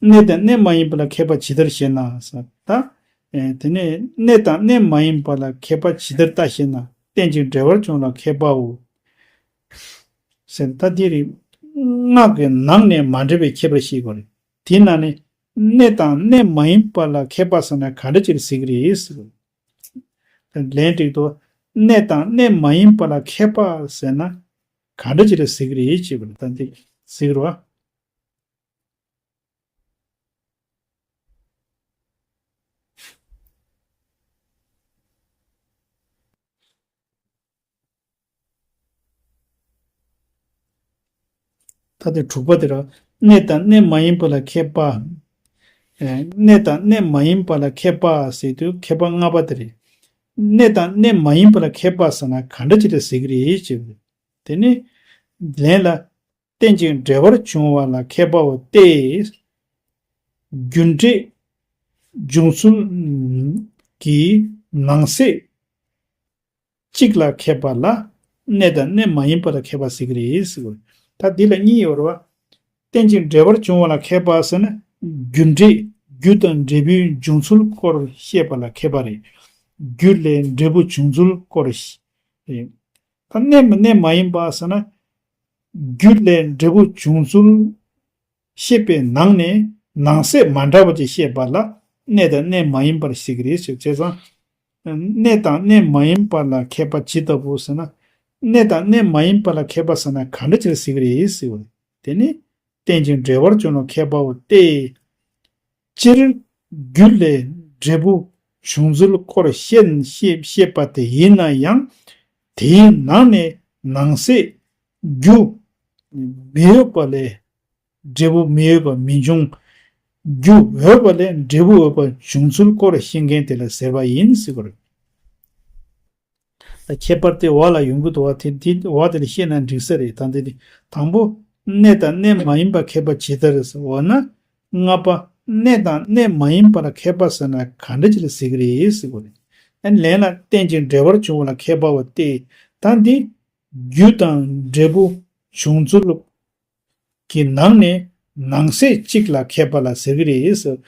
གནས་དང་གནས་མ་ཡིན་པ་ལ་མཁས་པ་ཇི་ལྟར་ཞེ་ན་ཟེར། ད་ཨེ་དེ་ནས་གནས་དང་གནས་མ་ཡིན་པ་ལ་མཁས་པ་ཇི་ལྟར་ལྟ་ཞེ་ན། རྟེན་ཅིང་འབྲེལ་བར་འབྱུང་ལ་མཁས་པའོ། ཟེར་ད་འདི་རེད། སྔགས་ཀྱི་ནང་ནས་མ་འདྲེས་པའི་ཁྱད་པར་བཤད་དགོས་རེད། དེའི་ནང་ནས་ གནས་དང་གནས་མ་ཡིན་པ་ལ་མཁས་པ་ཟེར་ན་ག་འདྲ་ཅིག་ལ་ཟེར་གི་རེད་ཟེར། ལན་འགྲིག་འདུག་གནས་དང་གནས་མ་ཡིན་པ་ལ་མཁས་པ་ཟེར་ན་ག་འདྲ་ཅིག་ལ་ཟེར་གི་རེད་ཅེས་པ་ལ་ད་འདི་ཟེར་གི་རེད་བ། ད་དེ་དྲུག་པ་དེ་ར། གནས་དང་གནས་མ་ཡིན་པ་ལ་མཁས་པ། ཨེ། གནས་དང་གནས་མ་ཡིན་པ་ལ་མཁས་པ་ཟེར་དུས་མཁས་པ་ལྔ་པ་དེ་རེད། གནས་དང་གནས་མ་ཡིན་པ་ལ་མཁས་པ་ཟེར་ན་ག་འདྲ་ཅིག་ལ་ཟེར་གི་རེད་ཅེས། དེ་ནི་ལན་ལ། རྟེན་ཅིང་འབྲེལ་བར་འབྱུང་བ་ལ་མཁས་པའོ་སྟེ། རྒྱུ་འབྲས་འབྱུང་ཚུལ་གྱི་ནང་གསེས་གཅིག་ལ་མཁས་པ་ལ་གནས་དང་གནས་མ་ཡིན་པ་ལ་མཁས་པ་ཟེར་གྱི་རེད་ཟེར་བ། ད་འདི་ལ་གཉིས་ཡོད་རེད་བ། རྟེན་ཅིང་འབྲེལ་བར་འབྱུང་བ་ལ་མཁས་པ་ཟེར་ན། རྒྱུ་འབྲས་རྒྱུ་དང་འབྲས་བུའི་འབྱུང་ཚུལ་སྐོར་བཤད་པ་ལ་མཁས་པ་རེད། རྒྱུ་ལས་འབྲས་བུ་འབྱུང་ཚུལ་སྐོར་རེད། ད་གནས་མ་གནས་མ་ཡིན་པ་ཟེར་ན། རྒྱུ་ལས་འབྲས་བུ་འབྱུང་ཚུལ་བཤད་པའི་ནང་ནས་ནང་གསེས་མ་འདྲ་བ་ཅིག་བཤད་པ་ལ་གནས་དང་གནས་མ་ཡིན་པར་ཟེར་གྱི་རེད་ཟེར། བྱས་ཙང་། གནས་དང་གནས་མ་ཡིན་པ་ལ་མཁས་པ་ཇི་ལྟ་བུ་ཟེར་ན། གནས་དང་གནས་མ་ཡིན་པ་ལ་མཁས་པ་ཟེར་ན་ག་འདྲ་ཅིག་ལ་ཟེར་གྱི་རེད་ཟེར་བ། དེ་ནི། རྟེན་ཅིང་འབྲེལ་བར་འབྱུང་བ་ལ་མཁས་པའོ་སྟེ། སྤྱིར་རྒྱུ་ལས་འབྲས་བུ་འབྱུང་ཚུལ་སྐོར་བཤད་བཤད་བཤད་པ་དེ་ཡིན་ན་ཡང་། དེའི་ནང་ནས་ནང་གསེས་རྒྱུ་མི་འོས་པ་ལས་འབྲས་བུ་མི་འོས་པ་མི་འབྱུང་། རྒྱུ་འོས་པ་ལས་འབྲས་བུ་འོས་པ་འབྱུང་ཚུལ་སྐོར་བཤད་མཁན་དེ་ལ་ཟེར་བ་ཡིན་ཟེར་བ་རེད། ད་ཁྱད་པར་དེ་འོག་ལ་ཡོང་གི་འདུག་བ། དེ་དེ་འོག་དེ་ལ་བཤད་ན་འགྲིག་ས་རེད། ད་འདི་དེ་དང་པོ། གནས་དང་གནས་མ་ཡིན་པ་མཁས་པ་ཇི་ལྟར་ཟེར་བ་ན། ལྔ་པ། གནས་དང་གནས་མ་ཡིན་པ་ལ་མཁས་པ་ཟེར་ན་ག་འདྲ་ཅིག་ལ་ཟེར་གི་རེད་ཟེར་བ་རེད། ཨ་ནི་ལན་ལ་རྟེན་ཅིང་འབྲེལ་བར་འབྱུང་བ་ལ་མཁས་པའོ་སྟེ། ད་འདི་རྒྱུ་དང་འབྲས་བུ་འབྱུང་ཚུལ་གྱི་ནང་ནས་ནང་གསེས་གཅིག་ལ་མཁས་པ་ལ་ཟེར་གྱི་རེད།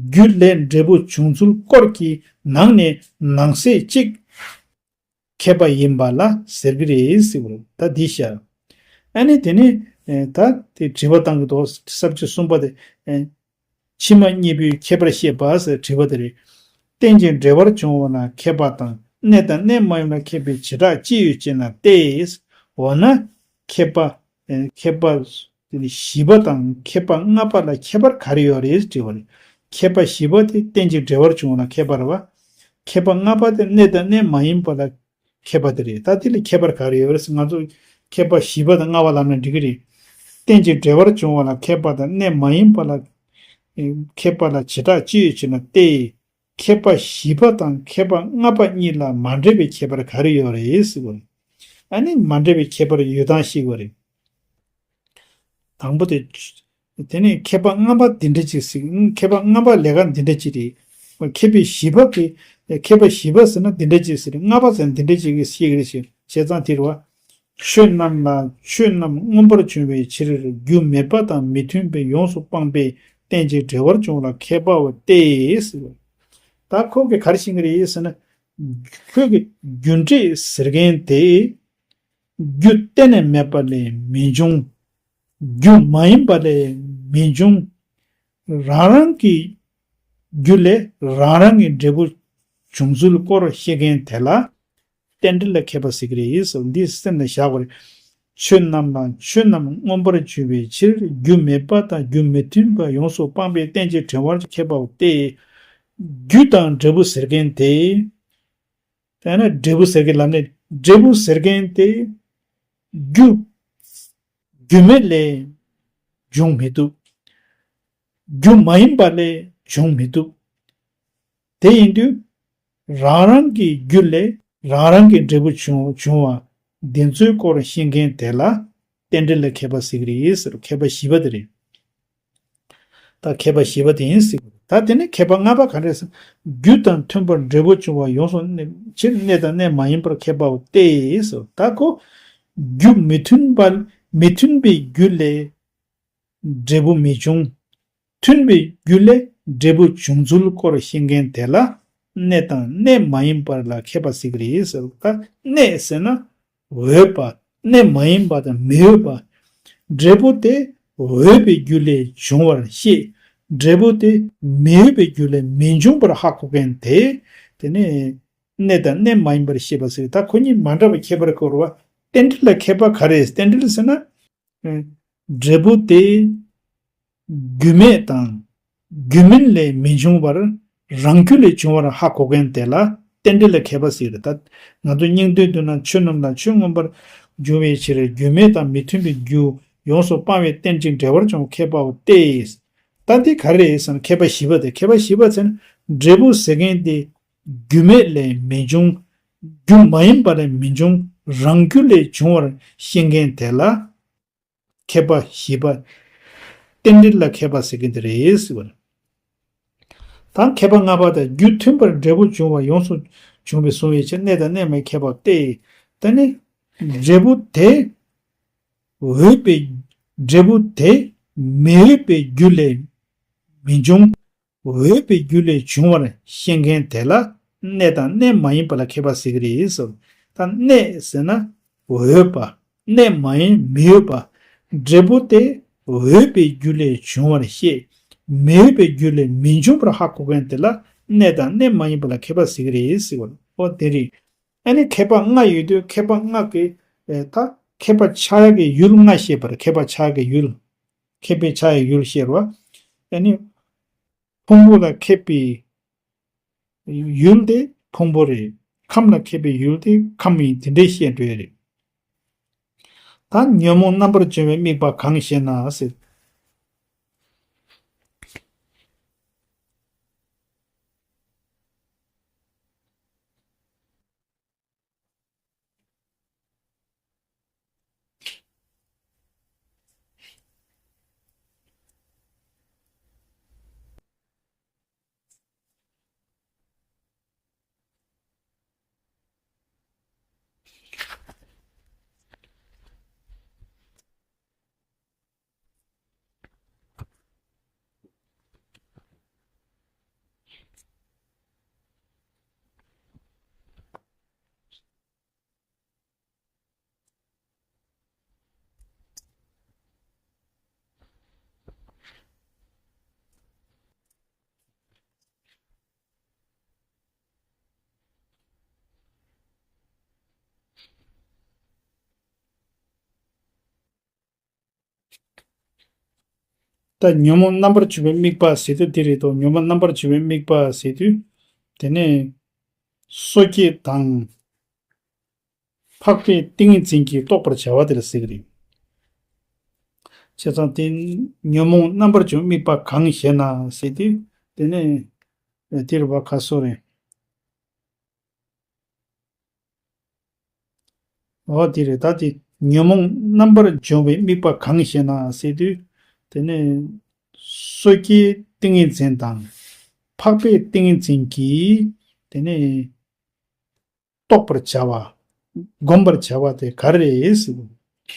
རྒྱུ་ལས་འབྲས་བུ་འབྱུང་ཚུལ་སྐོར་གྱི་ནང་ནས་ནང་གསེས་གཅིག་མཁས་པ་ཡིན་པ་ལ་ཟེར་གྱི་རེད་ཟེར་བ་རེད། ད་འདི་བཤད། ཨ་ནི་དེ་ནི་ད་དེ་དྲི་བ་བཏང་གི་འདུག་ས་བཅད་གསུམ་པ་དེ། ཕྱི་མ་གཉིས་པོའི་ཁྱད་པར་བཤད་པ་ཟེར་དྲི་བ་དེ་རེད། རྟེན་ཅིང་འབྲེལ་བར་འབྱུང་བ་ལ་མཁས་པ་དང་གནས་དང་གནས་མ་ཡིན་པ་ལ་མཁས་པའི་བྱེ་བྲག་ཅི་ཡོད་ཅེ་ན་སྟེ། འོ་ན། མཁས་པ། མཁས་པ་བཞི་པ་དང་མཁས་པ་ལྔ་པ་ལ་ཁྱད་པར་ག་རེ་ཡོད་རེད་དྲི་བ་རེད། མཁས་པ་བཞི་པ་དེ་རྟེན་ཅིང་འབྲེལ་བར་འབྱུང་བ་ལ་མཁས་པ་རེད་བ། མཁས་པ་ལྔ་པ་དེ་གནས་དང་གནས་མ་ཡིན་པ་ལ་མཁས་པ་དེ་རེད། ད་དེ་ལ་ཁྱད་པར་ག་རེ་ཡོད་རེད། ང་ཚོ་མཁས་པ་བཞི་པ་དང་ལྔ་པ་ལབ་ན་འགྲིག་གི་རེད། རྟེན་ཅིང་འབྲེལ་བར་འབྱུང་བ་ལ་མཁས་པ་དང་གནས་མ་ཡིན་པ་ལ་མཁས་པ་ལ་བྱེ་བྲག་ཅི་ཡོད་ཅེ་ན་སྟེ། མཁས་པ་བཞི་པ་དང་མཁས་པ་ལྔ་པ་གཉིས་ལ་མ་འདྲེས་པའི་ཁྱད་པར་ག་རེ་ཡོད་རེད་ཟེར་བ་རེད། ཨ་ནི་མ་འདྲེས་པའི་ཁྱད་པར་ཡོད་སྟངས་ཤེས་དགོས་རེད། དང་པོ་དེ། དེ་ནས་མཁས་པ་ལྔ་པ་འདི་འདྲ་ཅིག་ཟེར། མཁས་པ་ལྔ་པ་ལས་ཀ་འདི་འདྲ་ཅིག་རེད། མཁས་པའི་བཞི་པ་གི། མཁས་པ་བཞི་པ་ཟེར་ན་འདི་འདྲ་ཅིག་ཟེར། ལྔ་པ་ཟེར་ན་འདི་འདྲ་ཅིག་ཤེས་ཀྱི་རེད་ཞེས་བྱས་ཙང་དེ་རེད་བ། ཆོས་རྣམས་ལ་ཆོས་རྣམས་མངོན་པར་འབྱུང་བའི་ཕྱིར་རྒྱུ་མེད་པ་དང་མི་མཐུན་པའི་ཡོངས་སུ་སྤངས་པས་རྟེན་ཅིང་འབྲེལ་བར་འབྱུང་བ་ལ་མཁས་པའོ་སྟེ་ཟེར་བ། ད་ཁོ་གིས་ག་རེ་བཤད་ཀྱི་རེད་ཟེར་ན། ཁོ་གིས་རྒྱུ་འབྲས་ཟེར་མཁན་དེ། རྒྱུ་གཏན་ནས་མེད་པ་ལས་མི་འབྱུང་། རྒྱུ་མ་ཡིན་པ་ལས་མི་འབྱུང་། རང་རང་གི་རྒྱུ་ལས་རང་རང་གི་འབྲས་བུ་འབྱུང་ཚུལ་སྐོར་བཤད་མཁན་དེ་ལ་རྟེན་འབྲེལ་ལ་མཁས་པ་ཟེར་གྱི་རེད་ཟེར། འདི་སེམས་ལ་བཞག་དགོས་རེད། ཆོས་རྣམས་ལ་ཆོས་རྣམས་མངོན་པར་འབྱུང་བའི་ཕྱིར་རྒྱུ་མེད་པ་དང་རྒྱུ་མི་མཐུན་པ་ཡོངས་སུ་སྤངས་པས་རྟེན་ཅིང་འབྲེལ་བར་མཁས་པའོ་སྟེ། རྒྱུ་དང་འབྲས་བུ་ཟེར་མཁན་དེ། དཔེར་ན་འབྲས་བུ་ཟེར་གྱི་ལབ་ནས་འབྲས་བུ་ཟེར་མཁན་དེ་རྒྱུ། རྒྱུ་མེད་ལས་འབྱུང་མི་ཐུབ། རྒྱུ་མ་ཡིན་པ་ལས་འབྱུང་མི་ཐུབ། དེ་ཡིན་དུས་རང་རང་གི་རྒྱུ་ལས་རང་རང་གི་འབྲས་བུ་འབྱུང་འབྱུང་བ་འདི་ཚོའི་སྐོར་བཤད་མཁན་དེ་ལ་རྟེན་འབྲེལ་ལ་མཁས་པ་ཟེར་གྱི་རེད་ཟེར། མཁས་པ་བཞི་པ་དེ་རེད། ད་མཁས་པ་བཞི་པ་དེ་ཡིན་ཟེར་གྱི་རེད། ད་དེ་ནས་མཁས་པ་ལྔ་པ་ག་རེ་ཟེར། རྒྱུ་དང་མཐུན་པར་འབྲས་བུ་འབྱུང་བ་ཡོངས་སུ་གནས་ཕྱིར་གནས་དང་གནས་མ་ཡིན་པར་མཁས་པའོ་སྟེ་ཟེར། ད་ཁོ་རྒྱུ་མི་མཐུན་པ་མི་མཐུན་པའི་རྒྱུ་ལས་འབྲས་བུ་མི་འབྱུང་། མཐུན་པའི་རྒྱུ་ལས་འབྲས་བུ་འབྱུང་ཚུལ་སྐོར་བཤད་མཁན་དེ་ལ་གནས་དང་གནས་མ་ཡིན་པར་ལ་མཁས་པ་ཟེར་གྱི་རེད་ཟེར། ད་གནས་ཟེར་ན་འོས་པ། གནས་མ་ཡིན་པ་དང་མི་འོས་པ། འབྲས་བུ་དེ་འོས་པའི་རྒྱུ་ལས་འབྱུང་བར་བཤད། འབྲས་བུ་དེ་མི་འོས་པའི་རྒྱུ་ལས་མི་འབྱུང་བར་ཧ་གོ་མཁན་དེ། དེ་ནི་གནས་དང་གནས་མ་ཡིན་པར་ཤེས་པ་ཟེར། ད་ཁོ་གཉིས་མ་འདྲ་བའི་ཁྱད་པར་གོ་རུ་བ། རྟེན་འབྲེལ་ལ་མཁས་པ་ག་རེ། རྟེན་འབྲེལ་ཟེར་ན། འབྲས་བུ་དེ་རྒྱུ་མེད་དང་རྒྱུ་མིན་ལས་མི་འབྱུང་བར་རང་རྒྱུ་ལས་བྱུང་བར་ཧ་གོ་མཁན་དེ་ལ་རྟེན་འབྲེལ་ལ་མཁས་པ་ཟེར། ད་ང་ཚོ་སྙིང་དོན་བསྡུ་ན་ཆོས་རྣམས་ལ་ཆོས་མངོན་པར་འབྱུང་བའི་ཕྱིར་རྒྱུ་མེད་དང་མི་མཐུན་པའི་རྒྱུ་ཡོངས་སུ་སྤང་བའི་རྟེན་ཅིང་འབྲེལ་བར་འབྱུང་མཁས་པའོ་སྟེ། ད་འདི་ག་རེ་ཟེར་ན། མཁས་པ་བཞི་པ་དེ། མཁས་པ་བཞི་པ་ཟེར་ན་འབྲས་བུ་ཟེར་མཁན་དེ་རྒྱུ་མེད་ལས་མི་འབྱུང་། རྒྱུ་མ་ཡིན་པ་ལས་མི་འབྱུང་། རང་རྒྱུ་ལས་བྱུང་བར་ཤེས་མཁན་དེ་ལ། མཁས་པ་བཞི་པ། རྟེན་འབྲེལ་ལ་མཁས་པ་ཟེར་གྱི་འདི་རེད་ཟེར་བ། ད་མཁས་པ་ལྔ་པ་དང་། རྒྱུ་མཐུན་པར་འབྲས་བུ་འབྱུང་བ་ཡོངས་སུ་འབྱུང་བའི་གཟུང་བའི་ཕྱིར་གནས་དང་གནས་མ་ཡིན་མཁས་པ་སྟེ། ད་ནི་འབྲས་བུ་དེ་འོས་པའི། འབྲས་བུ་དེ་མི་འོས་པའི་རྒྱུ་ལས་མི་འབྱུང་། འོས་པའི་རྒྱུ་ལས་བྱུང་བར་ཤེས་མཁན་དེ་ལ་གནས་དང་གནས་མ་ཡིན་པ་ལ་མཁས་པ་ཟེར་གྱི་རེད་ཟེར། ད་གནས་ཟེར་ན་འོས་པ། གནས་མ་ཡིན་མི་འོས་པ། འབྲས་བུ་དེ་འོས་པའི་རྒྱུ་ལས་བྱུང་བར་ཤེས། མི་འོས་པའི་རྒྱུ་ལས་མི་འབྱུང་བར་ཧ་གོ་མཁན་དེ་ལ་གནས་དང་གནས་མ་ཡིན་པ་ལ་མཁས་པ་ཟེར་གྱི་རེད་ཟེར་བ། ཨོ་དེ་རེད། ཨ་ནི་མཁས་པ་ལྔ་ཡོད་དུས་མཁས་པ་ལྔ་གི་ཨེ་ད་མཁས་པ་ཆགས་ཡག་གི་ཡུལ་ལྔ་བཤད་པར། མཁས་པ་ཆགས་ཡག་གི་ཡུལ། མཁས་པའི་ཆགས་ཡག་ཡུལ་བཤད་རོ། ཨ་ནི། ཕུང་པོ་ལ་མཁས་པའི་ཡུལ་དེ་ཕུང་པོ་རེད། ཁམས་ལ་མཁས་པའི་ཡུལ་དེ་ཁམས་ཡིན། དེ་འདྲའི་བཤད་འགྲོ་ཡ་རེད། ད་ཉོན་མོངས་རྣམ་པར་འཇོམས་པའི་དམིགས་པ་གང་ཞེ་ན་ཟེར། ད་ཉོན་མོངས་རྣམ་པར་འཇོམས་པའི་དམིགས་པ་ཟེར་དུས་འདི་རེད་དོ། ཉོན་མོངས་རྣམ་པར་འཇོམས་པའི་དམིགས་པ་ཟེར་དུས། དེ་ནས་སོ་སྐྱེ་དང་། འཕགས་པའི་ཏིང་ངེ་འཛིན་གྱིས་རྟོགས་པར་བྱ་བ་དེ་ལ་ཟེར་གྱི་རེད། བྱས་ཙང་དེ་ཉོན་མོངས་རྣམ་པར་འཇོམས་དམིགས་པ་གང་ཞེ་ན་ཟེར་དུས། དེ་ནས་དེ་རུ་བ་ཁ་སོ་རེད། འོ་དེ་རེད། ད་དེ་ཉོན་མོངས་རྣམ་པར་འཇོམས་པའི་དམིགས་པ་གང་ཞེ་ན་ཟེར་དུས། དེ་ནས་སོ་སྐྱེའི་ཏིང་ངེ་འཛིན་དང་། འཕགས་པའི་ཏིང་ངེ་འཛིན་གྱིས་དེ་ནས་རྟོགས་པར་བྱ་བ། བསྒོམ་པར་བྱ་བ་དེ་ག་རེ་རེད་ཟེར།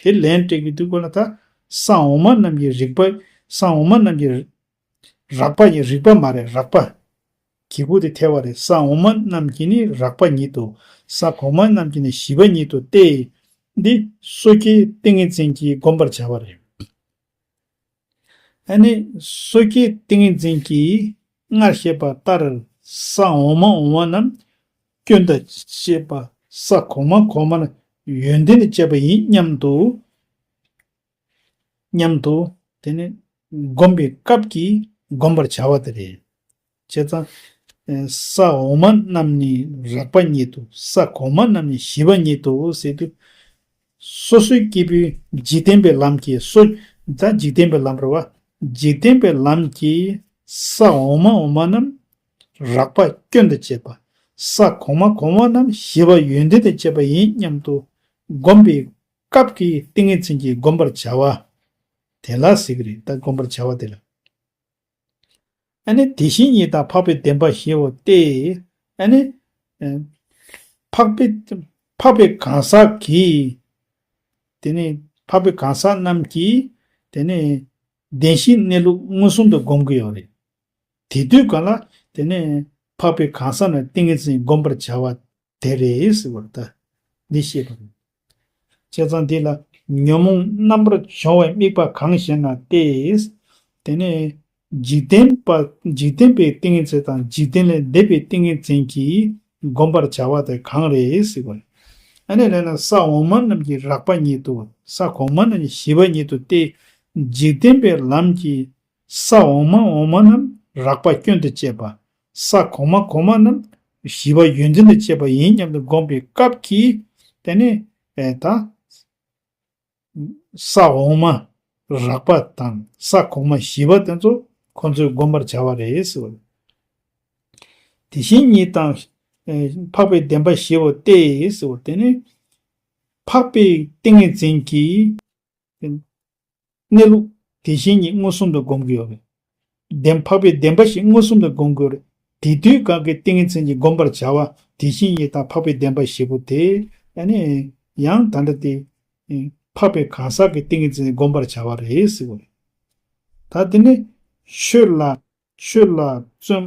དེ་ལན་སྤྲད་ཀྱི་འདུག་གོ་ན། ད་ས་འོག་མ་རྣམས་ཀྱི་རིག་པ། ས་འོག་མ་རྣམས་ཀྱི་རགས་པ་ཡི། རིག་པ་མ་རེད། རགས་པ། གི་གུ་དེ་ཐལ་བ་རེད། ས་འོག་མ་རྣམས་ཀྱི་ནི་རགས་པ་ཉིད་དོ། ས་གོང་མ་རྣམས་ཀྱི་ནི་ཞི་བ་ཉིད་དོ་སྟེ། འདི་སོ་སྐྱེའི་ཏིང་ངེ་འཛིན་གྱིས་བསྒོམ་པར་བྱ་བ་རེད། ཨ་ནི་སོ་སྐྱེའི་ཏིང་ངེ་འཛིན་གྱིས་སྔར་བཤད་པ་ལྟར་ས་འོག་མ་འོག་མ་རྣམས་སྐྱོན་དང་བཅས་པ། ས་གོང་མ་གོང་མ་རྣམས་ཡོན་ཏན་དང་བཅས་པ་ཡིན་སྙམ་དུ། སྙམ་དུ། དེ་ནི་བསྒོམ་པའི་སྐབས་ཀྱིས་བསྒོམ་པར་བྱ་བ་དེ་རེད། བྱས་ཙང་། ས་འོག་མ་རྣམས་ནི་རགས་པ་ཉིད་དོ། ས་གོང་མ་རྣམས་ནི་ཞི་བ་ཉིད་དོ་ཟེར་དུས། སོ་སོའི་སྐྱེས་བུའི་འཇིག་རྟེན་པའི་ལམ་གྱིས་སོ། ད་འཇིག་རྟེན་པའི་ལམ་རེད་བ། འཇིག་རྟེན་པའི་ལམ་གྱིས་ས་འོག་མ་འོག་མ་རྣམས་རགས་པ་སྐྱོན་དང་བཅས་པ། ས་གོང་མ་གོང་མ་རྣམས་ཞི་བ་ཡོན་ཏན་དང་བཅས་པ་ཡིན་སྙམ་དུ་བསྒོམ་པའི་སྐབས་ཀྱི་ཏིང་ངེ་འཛིན་གྱིས་བསྒོམ་པར་བྱ་བ་དེ་ལ་ཟེར་གྱི་རེད། ད་བསྒོམ་པར་བྱ་བ་དེ་ལ། ཨ་ནི་དེ་བཞིན་ཉིད་དང་འཕགས་པའི་བདེན་པ་ཞེའོ་སྟེ། ཨ་ནི་འཕགས་པའི་འཕགས་པའི་གང་ཟག་གིས། དེ་ནི་འཕགས་པའི་གང་ཟག་རྣམས་ཀྱིས་དེ་ནི་བདེན་བཞིའི་གནས་ལུགས་མངོན་སུམ་དུ་བསྒོམ་གྱི་ཡོད་རེད། དེ་དུས་གང་ལ་དེ་ནི་འཕགས་པའི་གང་ཟག་རྣམས་ཏིང་ངེ་འཛིན་བསྒོམ་པར་བྱ་བ་དེ་རེད་ཟེར་བར་ད་འདི་ཤེས་པ་རེད། བྱས་ཙང་འདི་ལ་ཉོན་མོངས་རྣམ་པར་སྦྱོང་བའི་དམིགས་པ་གང་ཞེ་ན་སྟེ། དེ་ནི་ འཇིག་རྟེན་པ་འཇིག་རྟེན་པའི་ཏིང་ངེ་འཛིན་དང་འཇིག་རྟེན་ལས་འདས་པའི་ཏིང་ངེ་འཛིན་གྱིས་བསྒོམ་པར་བྱ་བ་དེ་གང་རེད་ཟེར་བ་རེད། ཨ་ནི་ལན་ལ་ས་འོག་མ་རྣམས་ཀྱི་རགས་པ་ཉིད་དུ། ས་གོང་མ་རྣམས་ཀྱི་བཞི་པ་ཉིད་དུ་སྟེ། འཇིག་རྟེན་པའི་ལམ་གྱི་ས་འོག་མ་འོག་མ་རྣམས་རགས་པ་སྐྱོན་དུ་བཅད་པ། ས་གོང་མ་གོང་མ་རྣམས་བཞི་པ་ཡོན་ཏན་དུ་བཅད་པ་ཡིན་སྙམ་དུ་བསྒོམས་པའི་སྐབས་ཀྱི་དེ་ནི་ཨེ་ད་ས་འོག་མ་རགས་པ་དང་ས་གོང་མ་བཞི་པ་དེ་ཚོ་ཁོ་ཚོས་བསྒོམ་པར་བྱ་བ་རེད་ཟེར་བ། དེ་བཞིན་ཉིད་དང་ཨེ་འཕགས་པའི་བདེན་པ་བཞི་པོ་སྟེ་ཟེར་བ་དེ་ནི་འཕགས་པའི་ཏིང་ངེ་འཛིན་གྱིས་གནས་ལུགས་དེ་བཞིན་ཉིད་མངོན་སུམ་དུ་བསྒོམ་གྱི་ཡོད་པས། བདེན་འཕགས་པའི་བདེན་པ་བཞི་མངོན་སུམ་དུ་བསྒོམ་དགོས་རེད། དེ་དུས་གང་གི་ཏིང་ངེ་འཛིན་གྱིས་བསྒོམ་པར་བྱ་བ་དེ་བཞིན་ཉིད་དང་འཕགས་པའི་བདེན་པ་བཞི་པོ་དེ་ཨ་ནི་ཡང་ད་ལྟ་དེ་འཕགས་པའི་གང་ཟག་གི་ཏིང་ངེ་འཛིན་གྱིས་བསྒོམ་པར་བྱ་བ་རེད་ཟེར་བ་རེད། ད་དེ་ནི་ཆོས་ལ་ཆོས་ལ་བརྩོན་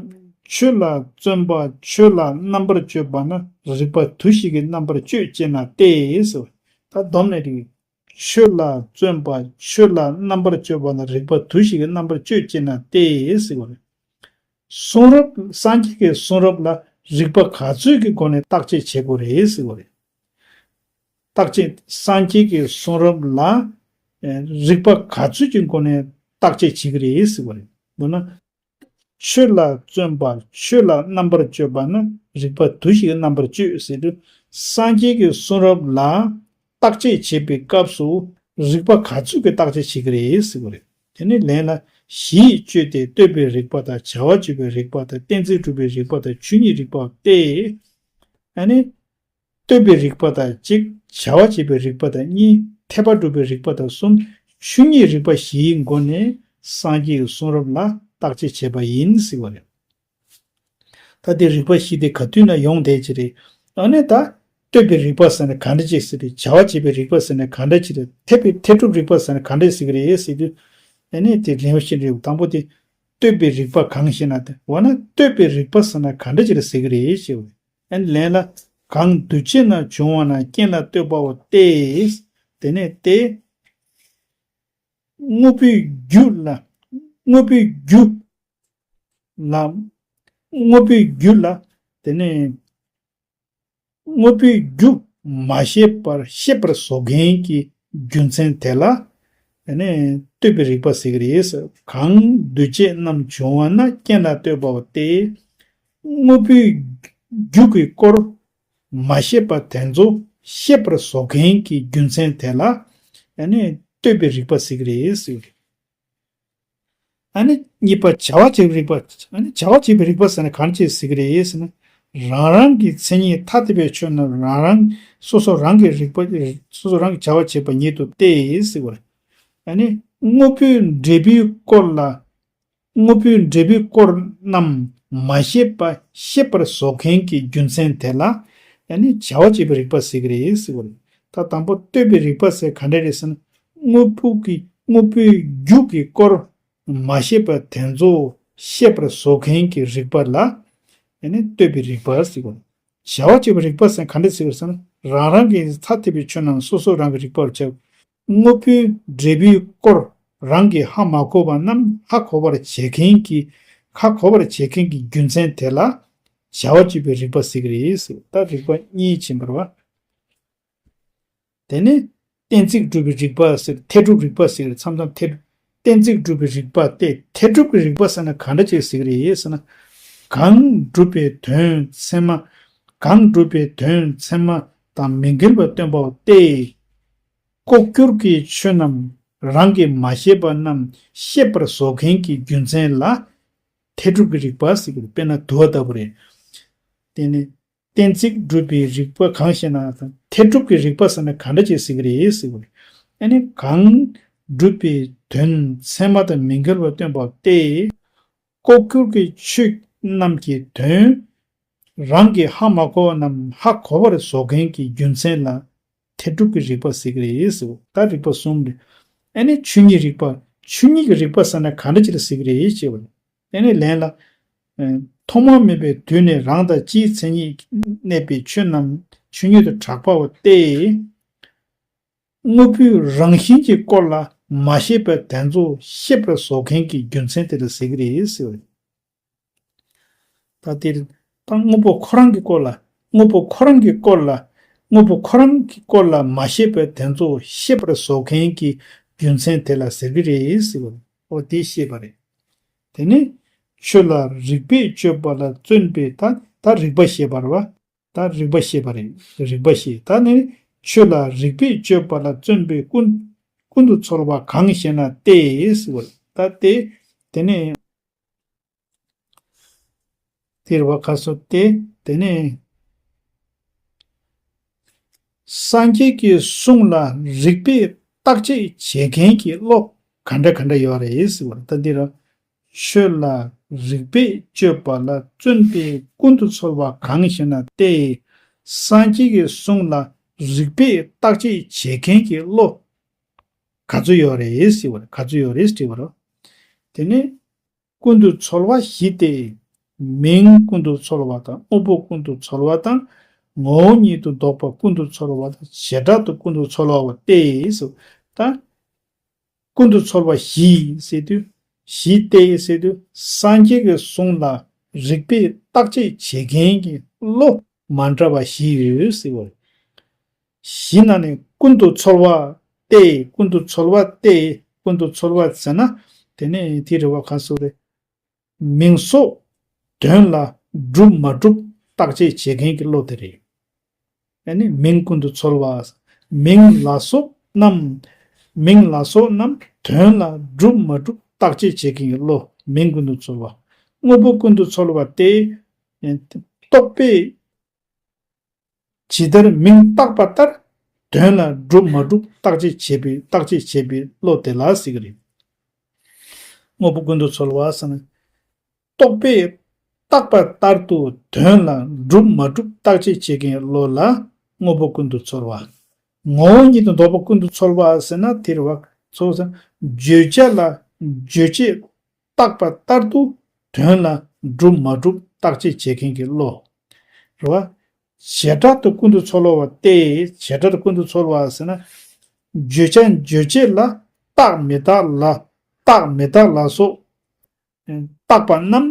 ཆོས་ལ་བརྩོན་པ་ཆོས་ལ་རྣམ་པར་དཔྱོད་པ་ནི་རིགས་པ་དུ་ཞིག་གིས་རྣམ་པར་དཔྱོད་ཅེ་ན་སྟེ་ཟེར་བ། ད་སྡོམ་ནས་རིགས། ཆོས་ལ་བརྩོན་པ་ཆོས་ལ་རྣམ་པར་དཔྱོད་པ་ནི་རིགས་པ་དུ་ཞིག་གིས་རྣམ་པར་དཔྱོད་ཅེ་ན་སྟེ་ཟེར་བ་རེད། གསུང་རབ་སངས་རྒྱས་ཀྱི་གསུང་རབ་ལ་རིགས་པ་ག་ཚོད་ཀྱི་སྒོ་ནས་བརྟག་དཔྱད་བྱེད་དགོས་རེད་ཟེར་བ་རེད། བརྟག་དཔྱད་སངས་རྒྱས་ཀྱི་གསུང་རབ་ལ་ཨེ་རིགས་པ་ག་ཚོད་ཀྱི་སྒོ་ནས་བརྟག་དཔྱད་བྱེད་ཀྱི་རེད་ཟེར་བ་རེད། མདོར་ན། ཆོས་ལ་བརྩོན་པ་ཆོས་ལ་རྣམ་པར་དཔྱོད་པ་ནི་རིགས་པ་དུ་ཞིག་གིས་རྣམ་པར་དཔྱོད་ཟེར་དུས། སངས་རྒྱས་ཀྱི་གསུང་རབ་ལ་བརྟག་དཔྱད་བྱེད་པའི་སྐབས་སུ་རིགས་པ་ག་ཚོད་ཀྱི་བརྟག་དཔྱད་བྱེད་ཀྱི་རེད་ཟེར་བ་རེད། དེ་ནི་ལན་ལ་གཞི་ཡིས་དཔྱོད་དེ་ལྟོས་པའི་རིགས་པ་དང་བྱ་བ་བྱེད་པའི་རིགས་པ་དང་གཏན་ཚིགས་སྒྲུབ་པའི་རིགས་པ་དང་ཆོས་ཉིད་རིགས་པ་སྟེ། ཨ་ནི། ལྟོས་པའི་རིགས་པ་དང་གཅིག་བྱ་བ་བྱེད་པའི་རིགས་པ་དང་གཉིས། འཐད་པ་སྒྲུབ་པའི་རིགས་པ་དང་གསུམ། ཆོས་ཉིད་རིགས་པ་བཞིའི་སྒོ་ནས་སངས་རྒྱས་ཀྱི་གསུང་རབ་ལ་བརྟག་དཔྱད་བྱས་པ་ཡིན་ཟེར་བ་རེད། ད་དེ་རིགས་པ་བཞི་དེ་ག་དུས་ན་ཡོང་བསྡད་ཀྱི་རེད། ཨ་ནི་ད་ལྟོས་པའི་རིགས་པ་ཟེར་ན་ག་འདྲ་ཅིག་ཟེར་རེད། བྱ་བ་བྱེད་པའི་རིགས་པ་ཟེར་ན་ག་འདྲ་ཅིག་རེད། འཐད་པའི་འཐད་སྒྲུབ་རིགས་པ་ཟེར་ན་ག་འདྲ་ཟེར་གི་རེད་ཟེར་དུས། ཨ་ནི་དེ་རིམ་བཞིན་རེད། དང་པོ་དེ་ལྟོས་པའི་རིགས་པ་གང་ཞེ་ན་དེ་འོ་ན་ལྟོས་པའི་རིགས་པ་ཟེར་ན་ག་འདྲ་ཅིག་རེད་ཟེར་གི་རེད་ཞེས་པ་རེད། ཨ་ནི་ལན་ལ། གང་འདུ་བྱེད་རྣམས་བྱུང་བ་ན་རྐྱེན་ལ་ལྟོས་པའོ་སྟེ། དེ་ནས་ཏེ། དངོས་པོའི་རྒྱུ་ལ། དངོས་པོའི་རྒྱུ་ལ། དངོས་པོའི་རྒྱུ་ལ། དེ་ནས། དངོས་པོའི་རྒྱུ་མ་ཤེས་པར་ཤེས་པར་བཟོ་མཁན་གྱི་རྒྱུ་མཚན་དེ་ལ། དེ་ནས་ལྟོས་པའི་རིགས་པ་ཟེར་གྱི་རེད། གང་འདུ་བྱེད་རྣམས་བྱུང་བ་ན་རྐྱེན་ལ་ལྟོས་པའོ་སྟེ། དངོས་པོའི་རྒྱུ་གི་སྐོར་མ་ཤེས་པ་དེ་ཚོ་ཤེས་པར་བཟོ་མཁན་གྱི་རྒྱུ་མཚན་དེ་ལ་ཨ་ནི་ལྟོས་པའི་རིགས་པ་ཟེར་གྱི་རེད་ཟེར་གྱི་རེད། ཨ་ནི་གཉིས་པ་བྱ་བ་བྱེད་པའི་རིགས་པ། ཨ་ནི་བྱ་བ་བྱེད་པའི་རིགས་པ་ཟེར་ན་གང་ཅི་ཟེར་གྱི་རེད་ཟེར་ན། རང་རང་གི་མཚན་ཉིད་ཐ་དད་པའི་ཆོས་རྣམས་རང་རང་སོ་སོ་རང་གི་རིགས་པ་སོ་སོ་རང་གི་བྱ་བ་བྱེད་པ་ཉིད་དུ་སྟེ་ཟེར་བ་རེད། ཨ་ནི་དངོས་པོའི་འབྲས་བུའི་སྐོར་ལ། དངོས་པོའི་འབྲས་བུའི་སྐོར་རྣམས་མ་ཤེས་པ་ཤེས་པར་བཟོ་མཁན་གྱི་རྒྱུ་མཚན་དེ་ལ་ཨ་ནི་བྱ་བ་བྱེད་པའི་རིགས་པ་ཟེར་གྱི་རེད་ཟེར་བ་རེད། ད་དང་པོ་ལྟོས་པའི་རིགས་པ་ཟེར་ག་འདྲ་རེད་ཟེར་ན། དངོས་པོ་གི་དངོས་པོའི་རྒྱུ་གི་སྐོར་མ་ཤེས་པ་དེ་ཚོ་ཤེས་པར་བཟོ་མཁན་གྱི་རིགས་པ་ལ་ཨ་ནི་ལྟོས་པའི་རིགས་པ་ཟེར་བ་རེད། བྱ་བ་བྱེད་པའི་རིགས་པ་ཟེར་ག་འདྲ་ཟེར་བ་ཟེར་ན། རང་རང་གི་ཐ་དད་པའི་ཆོས་རྣམས་སོ་སོ་རང་གི་རིགས་པར་བྱ། དངོས་པོའི་འབྲས་བུའི་སྐོར་རང་གིས་ཧ་མ་གོ་བ་རྣམས་ཧ་གོ་བར་བྱེད་མཁན་གྱི་ཧ་གོ་བར་བྱེད་མཁན་གྱི་རྒྱུ་མཚན་དེ་ལ་བྱ་བ་བྱེད་པའི་རིགས་པ་ཟེར་གྱི་རེད་ཟེར། ད་རིགས་པ་གཉིས་ཕྱིན་པ་རེད་བ། དེ་ནས་གཏན་ཚིགས་སྒྲུབ་པའི་རིགས་པ་ཟེར་འཐད་སྒྲུབ་རིགས་པ་ཟེར་མཚམས་མཚམས་འཐད། གཏན་ཚིགས་སྒྲུབ་པའི་རིགས་པ་སྟེ་འཐད་སྒྲུབ་ཀྱི་རིགས་པ་ཟེར་ན་གང་འདྲ་ཅིག་ཟེར་གྱི་རེད་ཟེར་ན། གང་སྒྲུབ་པའི་དོན་ཚད་མ། གང་སྒྲུབ་པའི་དོན་ཚད་མ་དང་མི་འགལ་བར་སྟོན་པའོ་སྟེ། ལྐོག་གྱུར་གྱི་ཆོས་རྣམས་རང་གིས་མ་ཤེས་པ་རྣམས་ཤེས་པར་བཟོ་མཁན་གྱི་རྒྱུ་མཚན་ལ་འཐད་སྒྲུབ་ཀྱི་རིགས་པ་ཟེར་གྱི་རེད། དཔེར་ན་དུ་བ་ལྟ་བུ་རེད། དེ་ནི་གཏན་ཚིགས་སྒྲུབ་པའི་རིགས་པ་གང་ཞེ་ན། འཐད་སྒྲུབ་ཀྱི་རིགས་པ་ཟེར་ན་གང་འདྲ་ཅིག་ཟེར་གྱི་རེད་ཟེར་བ་རེད། ཨ་ནི་གང་སྒྲུབ་པའི་དོན་ཚད་མ་དང་མི་འགལ་བར་སྟོན་པ་སྟེ། ལྐོག་གྱུར་གྱི་ཆོས་རྣམས་ཀྱི་དོན་རང་གིས་ཧ་མ་གོ་བ་རྣམས་ཧ་གོ་བར་བཟོ་མཁན་གྱི་རྒྱུ་མཚན་ལ་འཐད་སྒྲུབ་ཀྱི་རིགས་པ་ཟེར་གྱི་རེད་ཟེར། ད་རིགས་པ་གསུམ་རེད། ཨ་ནི་ཆོས་ཉིད་རིགས་པ། ཆོས་ཉིད་ཀྱི་རིགས་པ་ཟེར་ན་ག་འདྲ་ཅིག་ལ་ཟེར་གྱི་རེད་ཅེས་པ་རེད། ཨ་ནི་ལན་ལ། ཨ་ཐོག་མ་མེད་པའི་དུས་ནས་རང་དང་སྤྱིའི་མཚན་ཉིད་གནས་པའི་ཆོས་རྣམས་ཆོས་ཉིད་དུ་གྲགས་པའོ་སྟེ། དངོས་པོའི་རང་བཞིན་གྱི་སྐོར་ལ་ མ་ཤེས་པའི་དོན་ཚོ་ཤེས་པར་བཟོ་མཁན་གྱི་རྒྱུ་མཚན་དེ་ལ་ཟེར་གྱི་རེད་ཟེར་བ་རེད། ད་དེར་ད་དངོས་པོ་ཁོ་རང་གི་སྐོར་ལ། དངོས་པོ་ཁོ་རང་གི་སྐོར་ལ། དངོས་པོ་ཁོ་རང་གི་སྐོར་ལ་མ་ཤེས་པའི་དོན་ཚོ་ཤེས་པར་བཟོ་མཁན་གྱི་རྒྱུ་མཚན་དེ་ལ་ཟེར་གྱི་རེད་ཟེར་བ་རེད། འོ་དེ་ཤེས་པ་རེད། དེ་ནི་ཆོས་ལ་རིགས་པས་དཔྱོད་པ་ལ་བརྩོན་པའི། ད་ད་རིགས་པ་ཤེས་པ་རེད་བ། ད་རིགས་པ་ཤེས་པ་རེད། རིགས་པ་ཤེས། ད་ནི་ཆོས་ལ་རིགས་པས་དཔྱོད་པ་ལ་བརྩོན་པའི་ཀུན་ཀུན་ཏུ་ཚོལ་བ་གང་ཞེ་ན་སྟེ་ཟེར་བ་རེད། ད་སྟེ་དེ་ནི་དེར་བ་ཁ་སོ་སྟེ་དེ་ནི་སངས་རྒྱས་ཀྱི་གསུང་ལ་རིགས་པས་བརྟག་དཔྱད་བྱེད་མཁན་གྱི་བློ་ག་འདྲ་ག་འདྲ་ཡོད་རེད་ཟེར་བ་རེད། ད་འདི་ར་ཆོས་ལ་རིགས་པས་དཔྱོད་པ་ལ་བརྩོན་པའི་ཀུན་ཏུ་ཚོལ་བ་གང་ཞེ་ན་སྟེ། སངས་རྒྱས་ཀྱི་གསུང་ལ་རིགས་པས་བརྟག་དཔྱད་བྱེད་མཁན་གྱི་བློ་ག་ཚོད་ཡོད་རེད་ཟེར་བ་རེད། ག་ཚོད་ཡོད་རེད་དྲིས་པ་རེད། དེ་ནི་ཀུན་ཏུ་ཚོལ་བ་བཞི་སྟེ། མིང་ཀུན་ཏུ་ཚོལ་བ་དང་དངོས་པོ་ཀུན་ཏུ་ཚོལ་བ་དང་། ངོ་བོ་ཉིད་དུ་འདོགས་པ་ཀུན་ཏུ་ཚོལ་བ་དང་བྱེ་བྲག་ཏུ་ཀུན་ཏུ་ཚོལ་བའོ་སྟེ་ཟེར། ད་ཀུན་ཏུ་ཚོལ་བ་བཞི་ཟེར་དུས། བཞི་སྟེ་ཟེར་དུས་སངས་རྒྱས་ཀྱི་གསུང་ལ་རིགས་པས་བརྟག་དཔྱད་བྱེད་མཁན་གྱི་བློ་མ་འདྲ་བ་བཞི་ཡོད་ཟེར་བ་རེད། བཞི་ན་ནི་ཀུན་ཏུ་ཚོལ་བ་སྟེ། ཀུན་ཏུ་ཚོལ་བ་སྟེ། ཀུན་ཏུ་ཚོལ་བ་ཟེར་ན་དེ་ནི་དེ་རེད་བ། ག་སོགས་རེད། མིང་སོགས་དོན་ལ་གྲུབ་མ་གྲུབ་བརྟག་དཔྱད་བྱེད་མཁན་གྱི་བློ་དེ་རེད། ཨ་ནི་མིང་ཀུན་ཏུ་ཚོལ་བ། མིང་ལ་སོགས་རྣམས། མིང་ལ་སོགས་རྣམས་དོན་ལ་གྲུབ་མ་གྲུབ་བརྟག་དཔྱད་བྱེད་མཁན་གྱི་བློ། མིང་ཀུན་ཏུ་ཚོལ་བ། དངོས་པོ་ཀུན་ཏུ་ཚོལ་བ་སྟེ། རྟོག་པས་ཇི་ལྟར་མིང་བཏགས་པ་ལྟར་དོན་ལ་གྲུབ་མ་གྲུབ་བརྟག་དཔྱད་བྱེད་པའི། བརྟག་དཔྱད་བྱེད་པའི་བློ་དེ་ལ་ཟེར་གྱི་རེད། དངོས་པོ་ཀུན་ཏུ་ཚོལ་བ་ཟེར་ན། རྟོག་པས་བཏགས་པ་ལྟར་དུ་དོན་ལ་གྲུབ་མ་གྲུབ་བརྟག་དཔྱད་བྱེད་མཁན་བློ་ལ་དངོས་པོ་ཀུན་ཏུ་ཚོལ་བ། ངོ་བོ་ཉིད་དུ་འདོགས་པ་ཀུན་ཏུ་ཚོལ་བ་ཟེར་ན་དེ་རེད་བ། ཚོལ་ཟེར་ན་བརྗོད་བྱ་ལ་རྗོད་བྱེད་བཏགས་པ་ལྟར་དུ་དོན་ལ་གྲུབ་མ་གྲུབ་བརྟག་དཔྱད་བྱེད་མཁན་གྱི་བློ། རེད་བ། བྱེ་བྲག་ཏུ་ཀུན་ཏུ་ཚོལ་བ་སྟེ། བྱེ་བྲག་ཏུ་ཀུན་ཏུ་ཚོལ་བ་ཟེར་ན། བརྗོད་བྱ་རྗོད་བྱེད་ལ་རྟག་མི་རྟག་ལ། རྟག་མི་རྟག་ལ་སོགས་བཏགས་པ་རྣམས་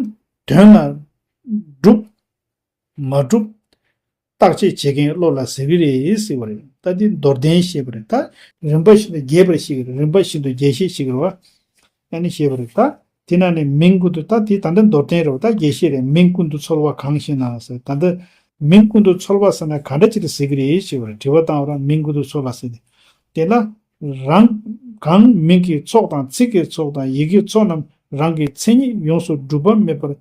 དོན་ལ་གྲུབ་མ་གྲུབ་བརྟག་དཔྱད་བྱེད་མཁན་བློ་ལ་ཟེར་གྱི་རེད་ཟེར་བ་རེད། ད་འདི་མདོར་བསྟན་བཤད་པ་རེད། ད་རིམ་པ་བཞིན་དུ་རྒྱས་པར་བཤད་ཀྱི་རེད། རིམ་པ་བཞིན་དུ་རྒྱས་བཤད་བཤད་ཀྱི་རེད་བ། ཨ་ནི་བཤད་པ་རེད། ད་དེ་ན་ནི་མིང་ཀུན་ཏུ། ད་དེ་ད་ལྟ་མདོར་བསྟན་རེད་བ། ད་རྒྱས་བཤད་རེད། མིང་ཀུན་ཏུ་ཚོལ་བ་གང་ཞེ་ན་ཟེར། ད་ལྟ་མིང་ཀུན་ཏུ་ཚོལ་བ་ཟེར་ན་ག་འདྲ་ཅིག་ལ་ཟེར་གྱི་རེད་ཞེས་པ་རེད། དྲི་བ་བཏང་བ་རང་མིང་ཀུན་ཏུ་ཚོལ་བ་ཟེར་ཏེ། དེ་ལ་རང་གང་མིང་གི་ཚོགས་དང་ཚིག་གི་ཚོགས་དང་ཡི་གེའི་ཚོགས་རྣམས་རང་གི་མཚན་ཉིད་ཡོངས་སུ་གྲུབ་པ་མེད་པར་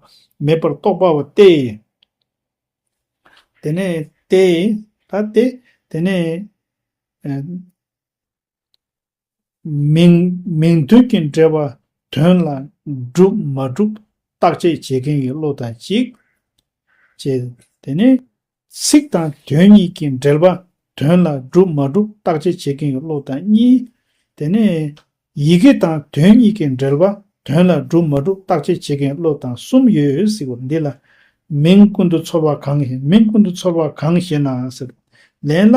མེད་པར་རྟོགས་པའོ་སྟེ། དེ་ནས་ཏེ། ད་ཏེ། དེ་ནས་ཨ་མིང་མིང་དོན་གྱི་འབྲེལ་བ་དོན་ལ་གྲུབ་མ་གྲུབ་བརྟག་དཔྱད་བྱེད་མཁན་གྱི་བློ་དང་གཅིག་བྱས། དེ་ནས་ཚིག་དང་དོན་གཉིས་ཀྱི་འབྲེལ་བ་དོན་ལ་གྲུབ་མ་གྲུབ་བརྟག་དཔྱད་བྱེད་མཁན་གྱི་བློ་དང་གཉིས། དེ་ནས་ཡི་གེ་དང་དོན་གཉིས་ཀྱི་འབྲེལ་བ་དོན་ལ་གྲུབ་མ་གྲུབ་བརྟག་དཔྱད་བྱེད་མཁན་བློ་དང་གསུམ་ཡོད་ཟེར་བ་འདི་ལ། མིང་ཀུན་ཏུ་ཚོལ་བ་གང་ཞེ། མིང་ཀུན་ཏུ་ཚོལ་བ་གང་ཞེ་ན་ཟེར། ལན་ལ།